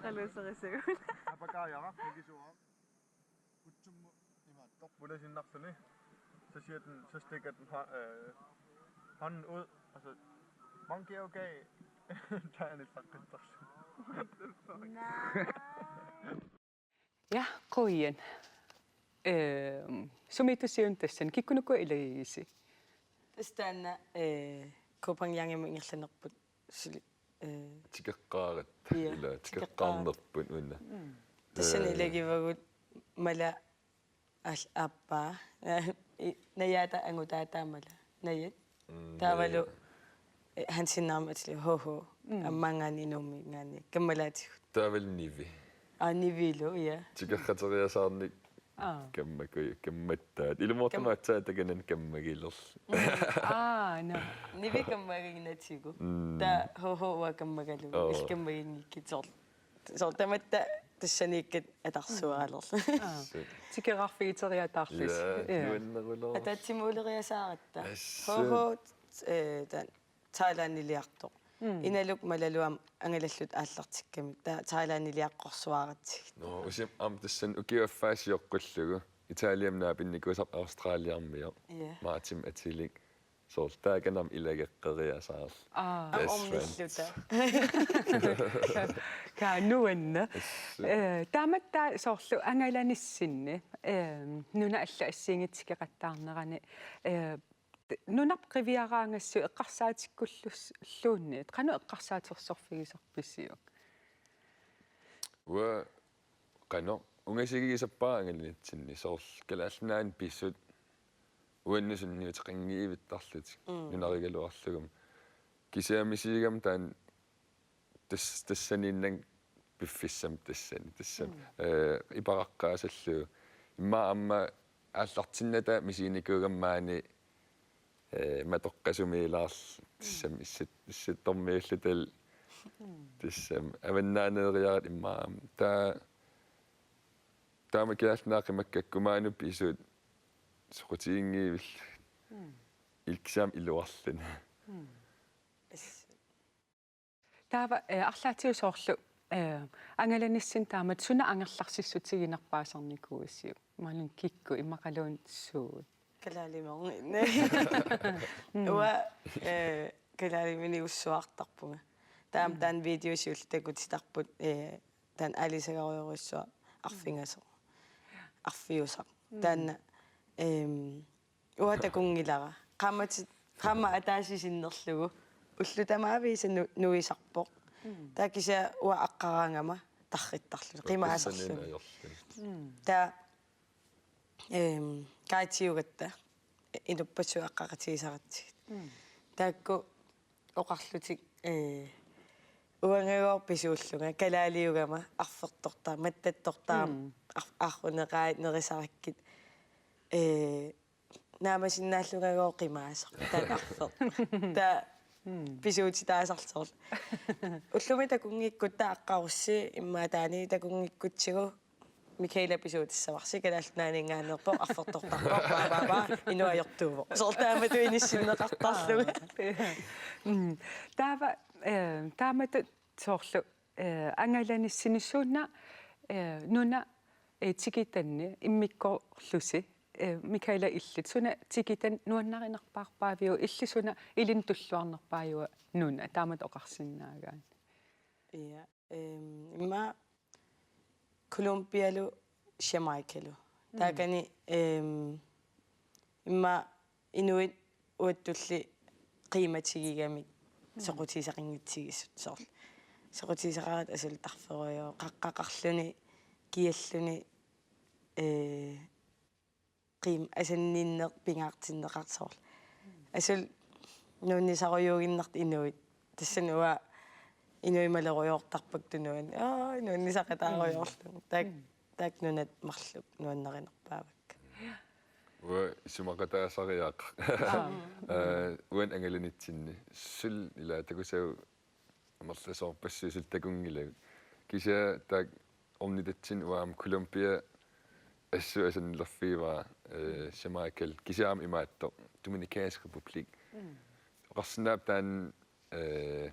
Oqaluuserisagut. Apakaajaqa, mikisuara. Kutsummu imaattoq. Pulasinnarluni. Så siger den, så stikker den hå-, øh, hånden ud, og så, monkey okay. Tager han et par. Ja, Qujan. Øhm, sumiittusi una tassani, kikkunuku ilagigisi? Tassa taanna, eh, Kopangjangimut ingerlanerput suli, eh, tikeqqaaratta, ja, ila tikeqqaaratta. Tikeqqaarnerput una. Tassani, eh, ilagivagut Mala al-, aappaa. I-, najaata angutaataa Mala. Najat. Mm, taavalu, najat. Eh, Hansinnarmi atili H H. Mm. Ammaangaanniit Nuummiingaanniit. Kammalaatigut. Taavalu Nivi. Aa, Nivilu, ja. Tikeqqateriasaarnik. Aa. Kammaku-, kammattaat. Ilumoortumik aatsaat takanani kammagilerlu. Mm. Aa, naa. Nivi kammagiinnatigu. Mm. Taava H H uanga kammagalugu. Oo. Illit kammaginngikkit soorlu. Soorlu tamatta tassaniikkat atarsuaalerlu. Aa. Tikeraarfigiteriataarlusi. Ja, ja. Nuannerulooq. Ataatsimuuleriasaaratta. Assut. H H, eh, taanna Thailandiliartoq. Mm. Inaluk Malalu aamma angalalluta aallartikkamikku. Taava Thailandiliaqqorsuaratsigit. Nå, usi-, aamma tassani ukiup affaa sioqqullugu. Italiami naapinnikuusarput Australiarmioq. Ja. Martin atilik. Soorlu taakani aamma ilageqqeriasaarluni. Aa. Aamma ornilluta. Kaa nuanneq. Assut. Eh, taamatut soorlu angalanissinni, eh, nunat allat assigiinngitsut tikeqattaarnerani, eh, nunarput qiviaraangassi eqqarsaatikkulluunniit. Qanoq eqqarsaatersorfigisarpisiuk? Uanga qanoq ungasigigisarpara angalanitsinni soorlu Kalaallit Nunaanni pisut uannut sunniuteqanngivittarlutik. Mm. Nunarigaluarlugumi. Kisianni misiligama taanna tas-, tassaniinnaq piffissami tassani, tassami. Mm. Eh, iparaqqaasallu. Immaqa aamma aallartinnata misiginikuugama maani, eh, matoqqasumiilaarl-, tassami issat-, issattormiulluta, tassami avannaaneeriarit immaqa aamma. Taa-, taama Kalaallit Nunaat qimakkakku maani pisut soqutiginngivillu. Mm. Ilkisaam iluarluni. Mm. Taava, eh, arlaatigut soorlu, eh, angalanissinnut taamatut suna angerlarsissutiginerpaasarnikuuisiuk? Maanna kikkut imaluunniit suut? Kalaalimerngi. Mm. Uanga, eh, kalaaliminigussuartarpunga. Taama, mm, taanna video siulleq takutitarput, eh, taanna aalisagarujorujussuaq arfineq-aasiit. Arfiusaq. Mm. Taanna, ehm, uanga takunngilara. Qaammat-, qaammat ataaseq sinnerlugu. Ullut tamaviisa nu-, nuisarpoq. Mm. Taava kisianni uanga aqqaraangama tarrittarluni. Qimaasarluni. Tassaniinnaq ajorluni. Mm. Taava, ehm, kaatiugatta. Inuppassuit aqqaqatigisaratsigit. Mm. Taakku oqarlutik, eh, uangagooq pisuullunga, kalaaliugama, arfertortaa-, mattattortaa-, mm, ar-, arruneqaat nerisarakkit, eh, naamasinnaallungagooq qimaasaq, taanna arfer-. Taava, mm, pisuutitaasarluni soorlu. Ullumi takunngikkutta aqqarussi, immaqa taani takunngikkutsigu, Michaela pisuutissavarsi, Kalaallit Nunaanninngaanneerpoq, arfertortarpoq, baa, baa, baa, inuk ajortuuvoq. Soorlu taamatut inissinneqartarlunga. Mm. Taava, eh, taamatut soorlu, eh, angalanissinnut suna, eh, nuna, eh, tikitanni immikkoorlusi, eh, Michaela, illit suna tikitani nuannarinerpaarpaaviuk, illit suna ilinnut tulluarnerpaajuva nuna, taamatut oqarsinnaagaanni? Ja. Ehm, immaqa Colombialu Jamaicalu. Mm. Taakani, ehm, immaqa inuit uattulli qiimatigigamik, mm, soqutigisaqanngitsigisut soorlu. Soqutigisaqaratta asuli tarferujooq, qaqqaqarluni, kialluni, eh, qiim-, asanninneq pingaartinneqartoq soorlu. Asuli nuannisarujuuginnartut inuit. Tassani uanga inuit malerujoortarpakka tunuani. Aa, nuannisaqataarujoorlunga. Taak-, mm, taakku nunat marluk nuannarinerpaavakka. Uanga isumaqataasariaqarpoq. Aa. Eh, uani angalanitsinni. Suli ila takussavat amerlasoorpassuit suli takunngilagut. Kisianni taakku ornitatsinni uanga aamma Colombia assut asannilerfigivara, eh, Jamaicalu. Kisianni aamma imaattoq Dominikansk Republik. Mm. Oqarsinnaapput taanna, eh,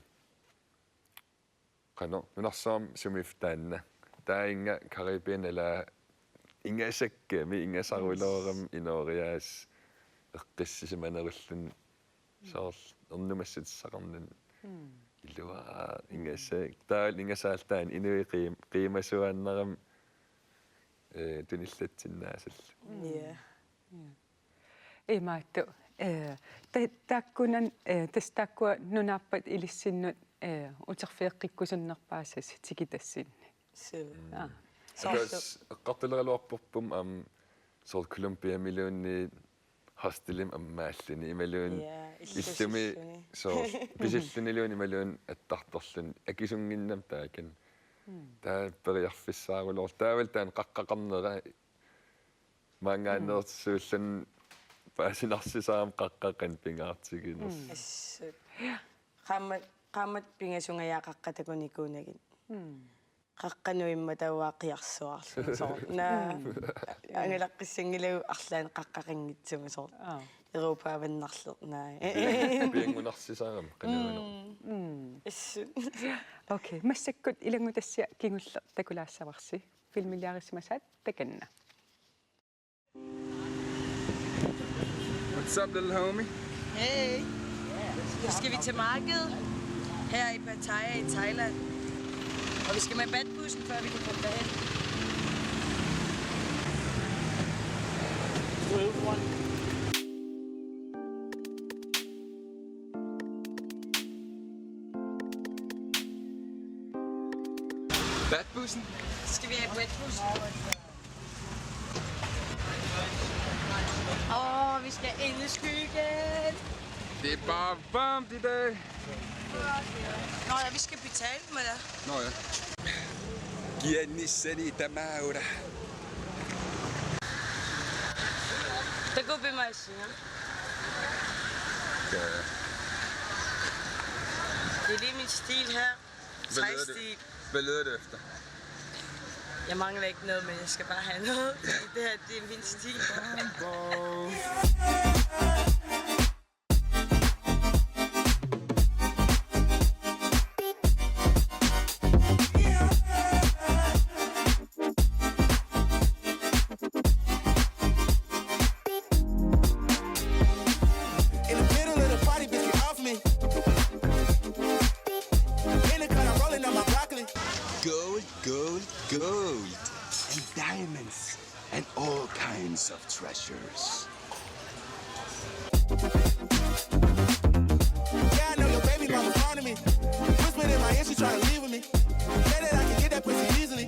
qanoq, nunarsuarmi sumiiffik taanna. Taanna Caribbean, ila ingasakkami, ingasarulooramik inooriaaseq eqqissisimanerulluni. Soorlu ernumassutissaqarnani. Mm. Iluaraa ingasaak. Taava ingasaaltaan inuit qiim-, qiimasuaannarami, eh, tunillatsinnaasallu. Mm. Ja. Ja. Imaattoq, eh, ta-, taakkunani, eh, tassa taakkua nunaappat ilissinnut, eh, uterfigeqqikkusunnerpaasasi tikitassinni. Suu. Mm. Aa. Soorlu. Tassa eqqartuleraluarparput aamma soorlu Colombiamiluunniit hostelimi ammaalluni imaluunniit. Ja, illumi illumi silluni. Soorlu pisilluniluunniit imaluunniit attartorluni akisunnginnami taakani. Mm. Taava periarfissaaruloorluni. Taavalu taanna qaqqaqarnera maanngaanneersuulluni paasinarsisarami qaqqaqanik pingaartiginersoq. Mm. Assut. Qaammat, qaammat pingasungajaat qaqqat takunikuunagit. Mm. Qaqqanut immaqa tauaa qiarsuarluni soorlu. Naa. Mm. Angalaqqissanngilagut arlaannik qaqqaqanngitsumik soorlu. Aa. Europa avannarleq, naa. Pian-, pianngunarsisarami qanoq. Mm. Mm. Assut. Okay, massakkut ilanngutassiaq kingulleq takulaassavarsi. Filmiliarisimasaat takanna. What's up, little homie? Hey. Nu skal vi til markedet her i Pattaya i Thailand. Og vi skal med Batbussen, før vi kan komme derhen. Batbussen? Skal vi have Batbussen? Åh, vi skal ind i skyggen. Det er bare varmt i dag. Nå ja, vi skal betale med det. Nå ja. Gianni sani tamaura. Det går vi meget senere. Ja. Det er lige min stil her. Hvad leder du, hvad leder du efter? Jeg mangler ikke noget, men jeg skal bare have noget. Det her, det er min stil. In the middle of the party, bitch, get off me. In the cut, I'm rolling on my broccoli. Gold, gold, gold, and diamonds, and all kinds of treasures. Yeah, I know your baby mama fond of me. Whispering in my ear, she tryna leave with me. Say that I can get that pussy easily.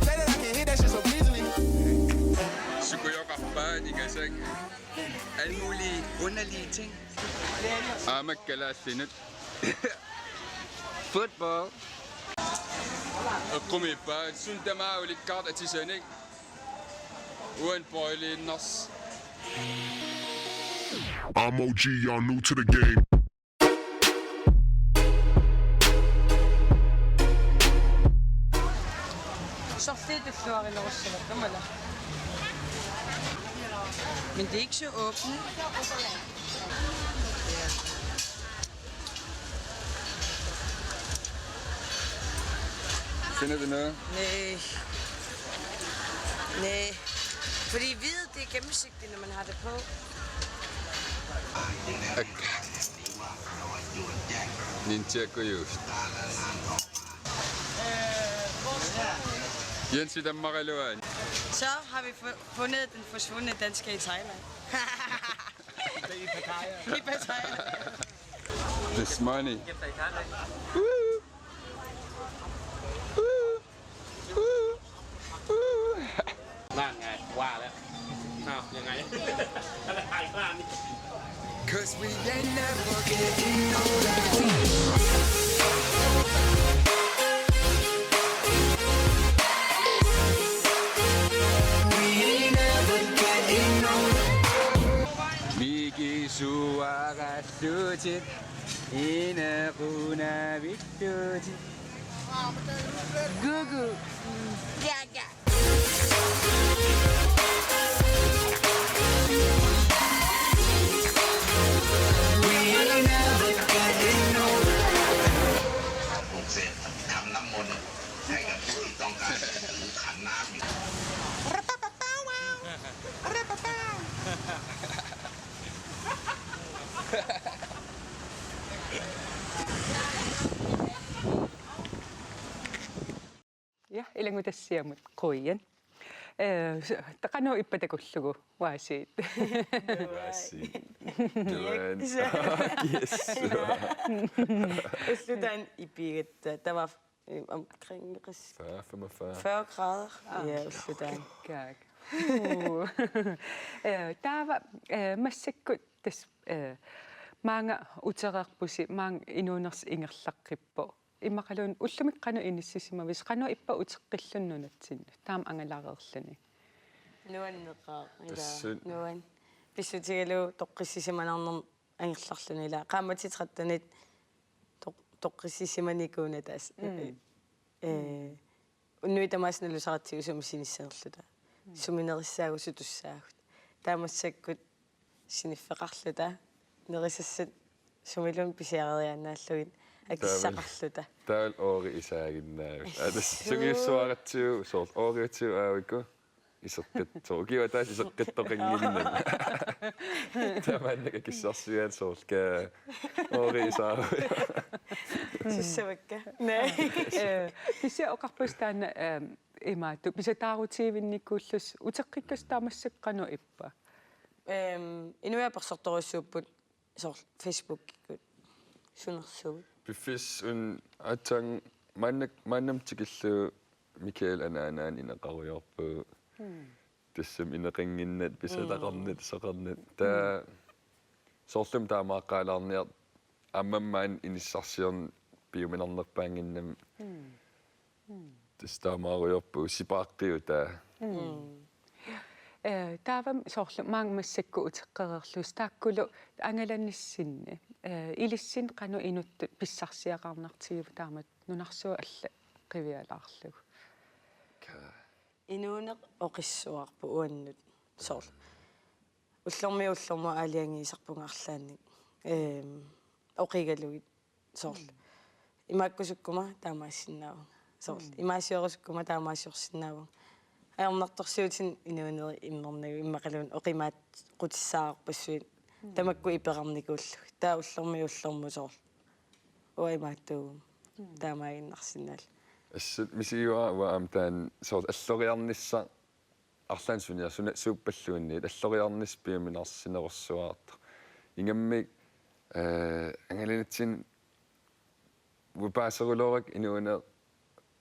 Say that I can hit that shit so easily. Sukuyoqarpaat ingasak. Alle mulige underlige ting. Aamma kalaallinut. Football. Eqqumiippaat suut tamaasa ulikkaartut atisanik. Uani bøjliinnars. I'm O G, y'all new to the game. Sorliit tulluarinerussavat kamala. Men det er ikke så åbent. Finder vi noget? Nej. Nej. Fordi hvid, det er gennemsigtigt, når man har det på. Ak. Ninja Kuyu. Jensi tammaraluan. Så har vi fu- fundet den forsvundne dansker i Thailand. I Pattaya. This money. Woo! Woo! Woo! นั่นไง ว่าแล้ว อ้าว ยังไง อะไรบ้างนี่ 'Cause we ain't never getting older. We ain't never getting older. Mikisuarassutit, inequnavittutit. Gugu. Ja, ja. Ja, ilanngutassiamut qujan. Eh, s-, qanoq ippa takullugu, uaasiit. Uaasiit. Nuan. Yes. Ulloq taanna ipigatta, taava, eh, omkring fyrre, femogfyrre. Fyrre grader. Ah. Ja, ulloq taanna. Kaak. Uh. Eh, taava, eh, massakkut tassa, eh, maanga utereerpusi, maanga inuunersut ingerlaqqippoq. Immaqaluunniit ullumikkut qanoq inissisimavisi, qanoq ippa uteqqillugu nunatsinnut, taama angalareerluni? Nuanneqaaq, ila. Tassa. Nuan. Pissutigalugu toqqissisimanarnermut angerlarluni, ila. Qaammatit tretten-it toq-, toqqissisimanikuuna tassa. Mm. Eh, unnuit tamaasa nalusaratsigu sumi sinissanerluta. Mm. Suminerissaagut sutussaagut. Taava massakkut siniffeqarluta, nerisassat sumiluunniit pisiareriaannaallugit akissaqarluta. Taavalu oori isaaginnaavit. Aa, tassa sungiussuaratsigu soorlu ooriutsigu aaviku iseqqittoq. Ukiup ataatsip iseqqittoqannginnami. Tamanna akissarsiaat soorlu oori isaarujoq. Sussavakka. Naa. Eh, kisianni oqarpusi taanna, eh, imaattoq pisataarutivinnikuullusi, uteqqikkasi taava massakkut qanoq ippa? Ehm, inuiaat apersortorujussuupput soorlu Facebookikkut. Sunersuut? Piffissaq una aatsaat maannak-, maannamut tikillugu Mikael anaanaanut ineqarujoorpugut. Mm. Tassami ineqannginnata, pisataqarnata, mm, soqarnata. Taava, mm, soorlumi taamaaqqaalaarniartoq aamma maani inissarsiorneq piuminarnerpaannginnami. Tassa taamaarujoorpugut sipaaqqiutaa. Eh, taavami soorlu maanga massakkut uteqqereerlusi taakkulu angalanissinni. Eh, ilissinnut qanoq inuttut pissarsiaqarnartigivoq taamatut nunarsuup alla qivialaarlugu. Inuuneq oqissuarpoq uannut soorlu. Ullormiit ullormut aalajangiisarpunga arlaannik. Ehm, oqigalugit soorlu. Imaakkusukkuma taamaassinnaavunga. Soorlu. Imaasiorusukuma taamaasiorsinnaavunga. Ajornartorsiutinik inuunerit immernagu immaqaluunniit oqimaaqqutissaarpassuit tamakku iperarnikuullugit. Taava ullormiit ullormut soorlu. Uanga imaattuuguma. Taamaaginnarsinnaalluni. Assut misigiuara uanga aamma taanna soorlu alloriarnissaq arlaannik suniar-, suna-, suuppalluunniit alloriarnissaq piuminarsinerussuarartoq. Ingammik, eh, angalanitsinni uanga paaseruloorakku inuuneq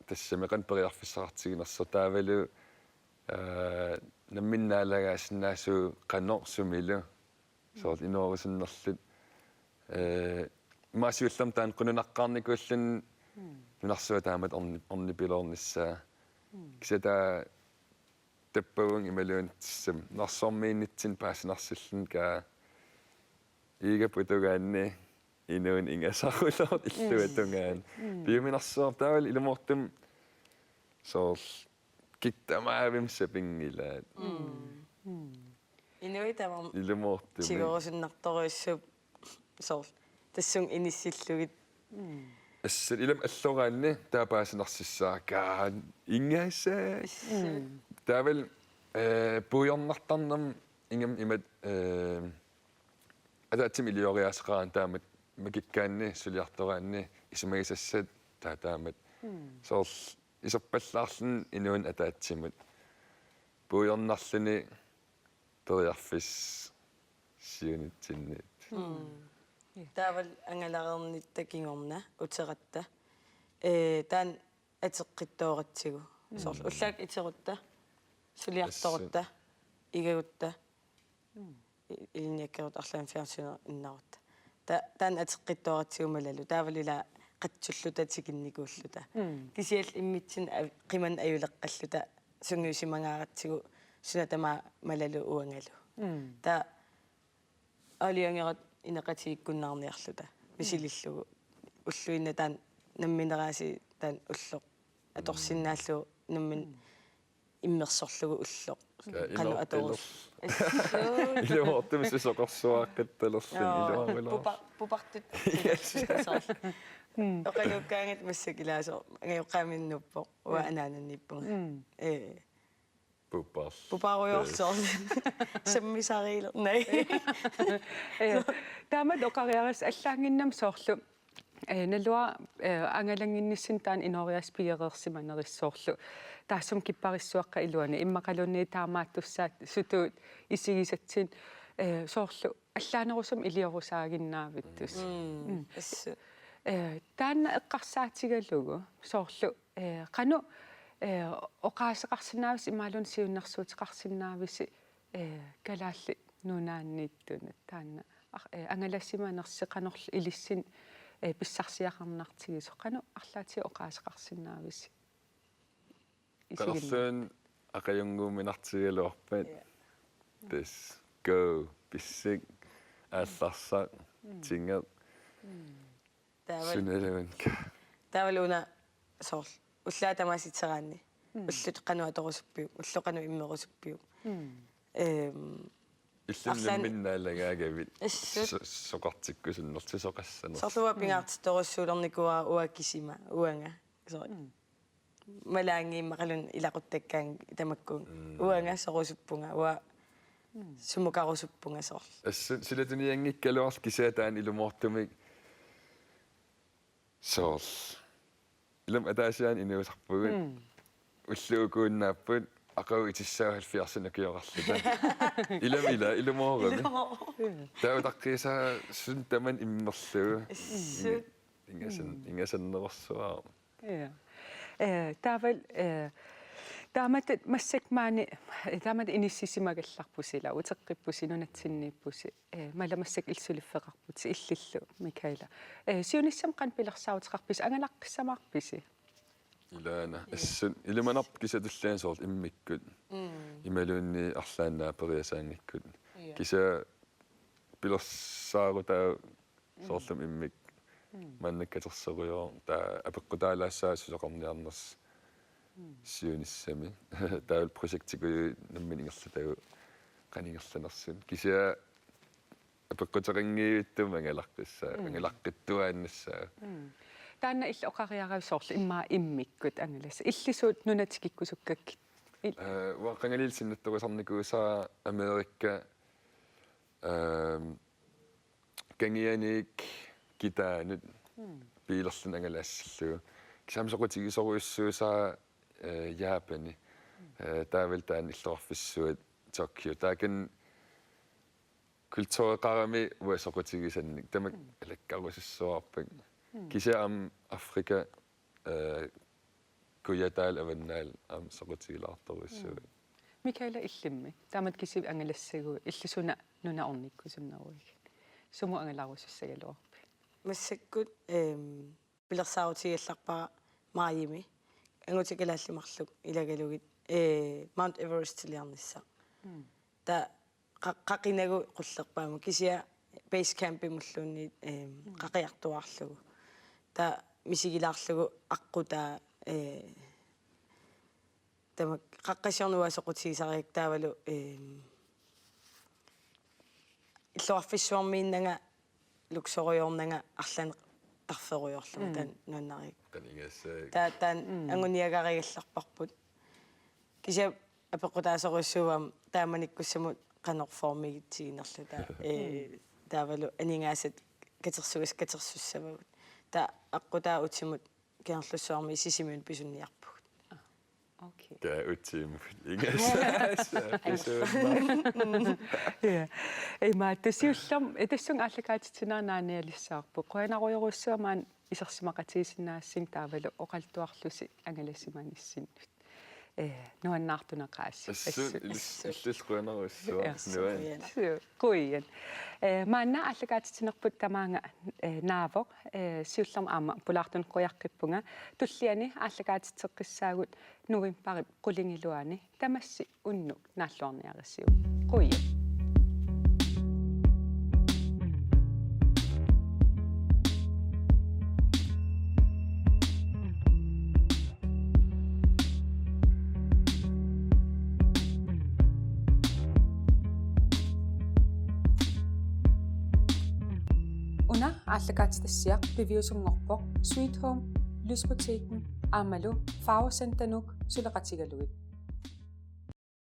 tassami qanoq periarfissaqartiginersoq taavalu, eh, nammineq naalagaasinnaasugut qanoq sumilu. Soorlu inoorusunnerluta. Eh, imaasiullermik taanna qununaqqaarnikuulluni nunarsuaq taamatut orni-, ornipiloornissaa. Kisianni taava tappavunga imaluunniit tassami nunarsuarmiinnitsinni paasinarsilluni kaa iigap tungaanni inuuneq ingasaruloortoq illuatungaani. Piuminarsuarput taavalu ilumoortumik soorlu kikkut tamavimmik sapinngilaat. Inuit tamarmik ilumoortumik tigurusunnartorujussuupput soorlu tassunga inissillugit. Assut ilami alloraanni taava paasinarsissaaq kaa ingasaat. Taavalu, eh, puigornartarnermi ingammik imatut, eh, ataatsimik ilioriaaseqaraanni taamatut makikkaanni suliartoraanni isumagisassat taava taamatut. Soorlu iserpallaarluni inuuneq ataatsimut. Puigornarluni periarfissaq siunitsinniittoq. Taavalu angalareernitta kingorna uteratta. Eh, taanna ateqqittooratsigu. Soorlu ullaakkut iterutta, suliartorutta, igagutta, i-, ilinniakkerutta arlaannik fjernsynerunnarutta. Ta-, taanna ateqqittooratsigu malalu. Taavalu ila qatsulluta tikinnikuulluta. Kisianni immitsinnut av-, qimanneq ajuleqqalluta sungiusimangaaratsigu suna tamaat malalu uangalu. Taava aalajangerat ineqatigiikkunnaarniarluta misilillugu. Ulluinnaq taanna nammineq aasiit taanna ulloq atorsinnaallugu nammineq immersorlugu ulloq. Ja, qanoq ilumoortumik atorus-, ilumoortumik susoqarsuaaqqattalerluni. Jaa, iluamilaa. Pupa-, pupartut. Yes. Soorlu. Oqaluukkaangat massakkut ilaasoq. Angajoqqaaminnuppoq. Uanga anaananniippunga. Ee. Puparl. Puparujoorsoq. Sammisariiler. Nej. Ee, taamatut oqariarisi allaannginnami soorlu. Ee, naluara, ee, angalannginnissinni taanna inooriaaseq pigereersimanerissoorlu. Taassuma kipparissuaqqap iluani immaqaluunniit taamaattussaat sutuut isigisatsinnik, ee, soorlu allaanerusumik iliorusaaginnaavittussat. Mm. Assut. Ee, taanna eqqarsaatigalugu soorlu, ee, qanoq, ee, oqaaseqarsinnaavisi imaluunniit siunnersuuteqarsinnaavisi, ee, Kalaallit Nunaanniittunut taanna ar-, ee, angalasimanersi qanorlu ilissinnut, ee, pissarsiaqarnartigisoq qanoq arlaatigut oqaaseqarsinnaavisi? Isiginnaarlugu. Qanorluunniit aqagunnguuminartigigaluarpat. Ja. Tassa go, pissuk, aallarsaq, mm, tingeq. Mm. Taavalu. Sunaluunniit. Taavalu una soorlu. Ullaaq tamaasa iteraanni. Mm. Ullut qanoq atorusuppiuk, ulloq qanoq immerusuppiuk. Mm. Ehm, illit arlaannik nammineq naalagaagavit. Assut. So-, soqartikkusunnerlutit soqassanerlutit. Soorlu uanga, mm, pingaartittorujussuulernikuuara uanga kisima, uanga. Soorlu. Mm. Malaanngimmaqaluunniit ilaquttakkaangat tamakkuupput. Mm. Uanga sorusuppunga, uanga, mm, sumukarusuppunga soorlu. Assut silatunianngikkaluarluta kisianni taanna ilumoortumik soorlu. Ilami ataasiaannaq inuusarpugut. Mm. Ullut ukuunnaapput aqagu itissagut halvfjerdsinik ukioqarluta. Ilami ila, ilumoorami. Ilumoorami. Taava utaqqiisaa suut tamanit immerlugu. Assut. Inga-, ingasan-, mm, ingasannerussuara. Ja. Ee, taavalu, ee, Taamatut massakkut maani, taamatut inissisimagallarpusi ilaa, uteqqippusi, nunatsinniippusi, eh, mala massakkut illit suliffeqarputit illillu, Michaela. Eh, siunissami qanoq pilersaaruteqarpisi, angalaqqissamaarpisi? Ilaana, assut ilimanarpoq kisianni tulliani soorlu immikkut. Mm. Imaluunniit arlaannaat periasaanngikkuit. Ja. Kisianni pilersaarutaa soorlumi immikkut. Mm. Maannakkut katersorujoor, taava apeqqutaalaassaaq susoqarniarnersoq. Mm. Siunissami. Taavalu projektikujuit nammineq ingerlatagut qanoq ingerlanersut. Kisianni apeqquteqanngivittumik angalaqqissaaq, mm, angalaqqittuaannassaaq. Mm. Taanna illit oqariaravit soorlu immaqa immikkut angalassat. Illit suut nuna tikikkusukkakkit? Il- Eh, uanga qangalili sinnattorusarnikuusara Amerika, ehm, kangianiit kitaanut, mm, biilerluni angalassallugu. Kisianni aamma soqutigisorujussuusara, eh, Japani. Mm. Eh, taavalu taanna illoqarfissuat Tokyo. Taakani kultureqarami uanga soqutigisannik tamakku, mm, alakkarusassuarput. Mm. Kisianni aamma Afrika, eh, kujataalu avannaalu aamma soqutigilaartorujussuuvoq. Mm. Michaela, illimmi? Taamatut kisivit angalassaguit, illit suna nuna ornikkusunneruigit? Sumut angalarusussagaluarpit? Massakkut, ehm, pilersaarutigigallarpara Maajimi. Angutit kalaallit marluk ilagalugit, eh, Mount Everestiliarnissaq. Mm. Taava qa-, qaqinagu qullerpaamut kisianni base campimulluunniit, ehm, mm, qaqiartuaarlugu. Taava misigilaarlugu aqqutaa, eh, tamakku qaqqasiorneq uanga soqutigisarigakkit taavalu, ehm, illoqarfissuarmiinnanga luksorujoornanga arlaannik tarferujoorlunga, mm, taanna nuannarigakku. Qanigassaak. Taava taanna, mm, anguniagarigallarparput. Kisianni apeqqutaasorujussuuvoq aamma taamanikkussamut qanoq formigitiginerluta. Eh, mm, taavalu aningaasat katersugas katersussavagut. Taava aqqutaa utimut Kangerlussuarmi Sisimiunut pisunniarpugut. Ah, okay. Taava utimut. Ingasaasa. Pisunniarpugut. Ja. Imaattoq siullermik, eh, tassunga aallakaatitsineq naanialissavarput. Qujanarujorujussuaq maani isersimaqatigisinnaagassinnut taavalu oqaluttuarlusi angalasimanissinni. Eh, nuannaartuneqaasi. Assut, assut. Illit, assut. Illit qujanarujussuaq. Ja. Nuan. Qujan. Suu, qujan. Eh, maanna aallakaatitsinerput tamaanga, eh, naavoq, eh, siullermik aamma pulaartunik qujaqqippunga. Tulliani aallakaatitseqqissaagut novembarip qulingiluaani, tamassi unnuk naalluarniarisiuk. Qujan. Una aallakaatitassiaq piviusunngorpoq Sweet Home, Lysbutikken aammalu Farvecenter Nuuk suleqatigalugit.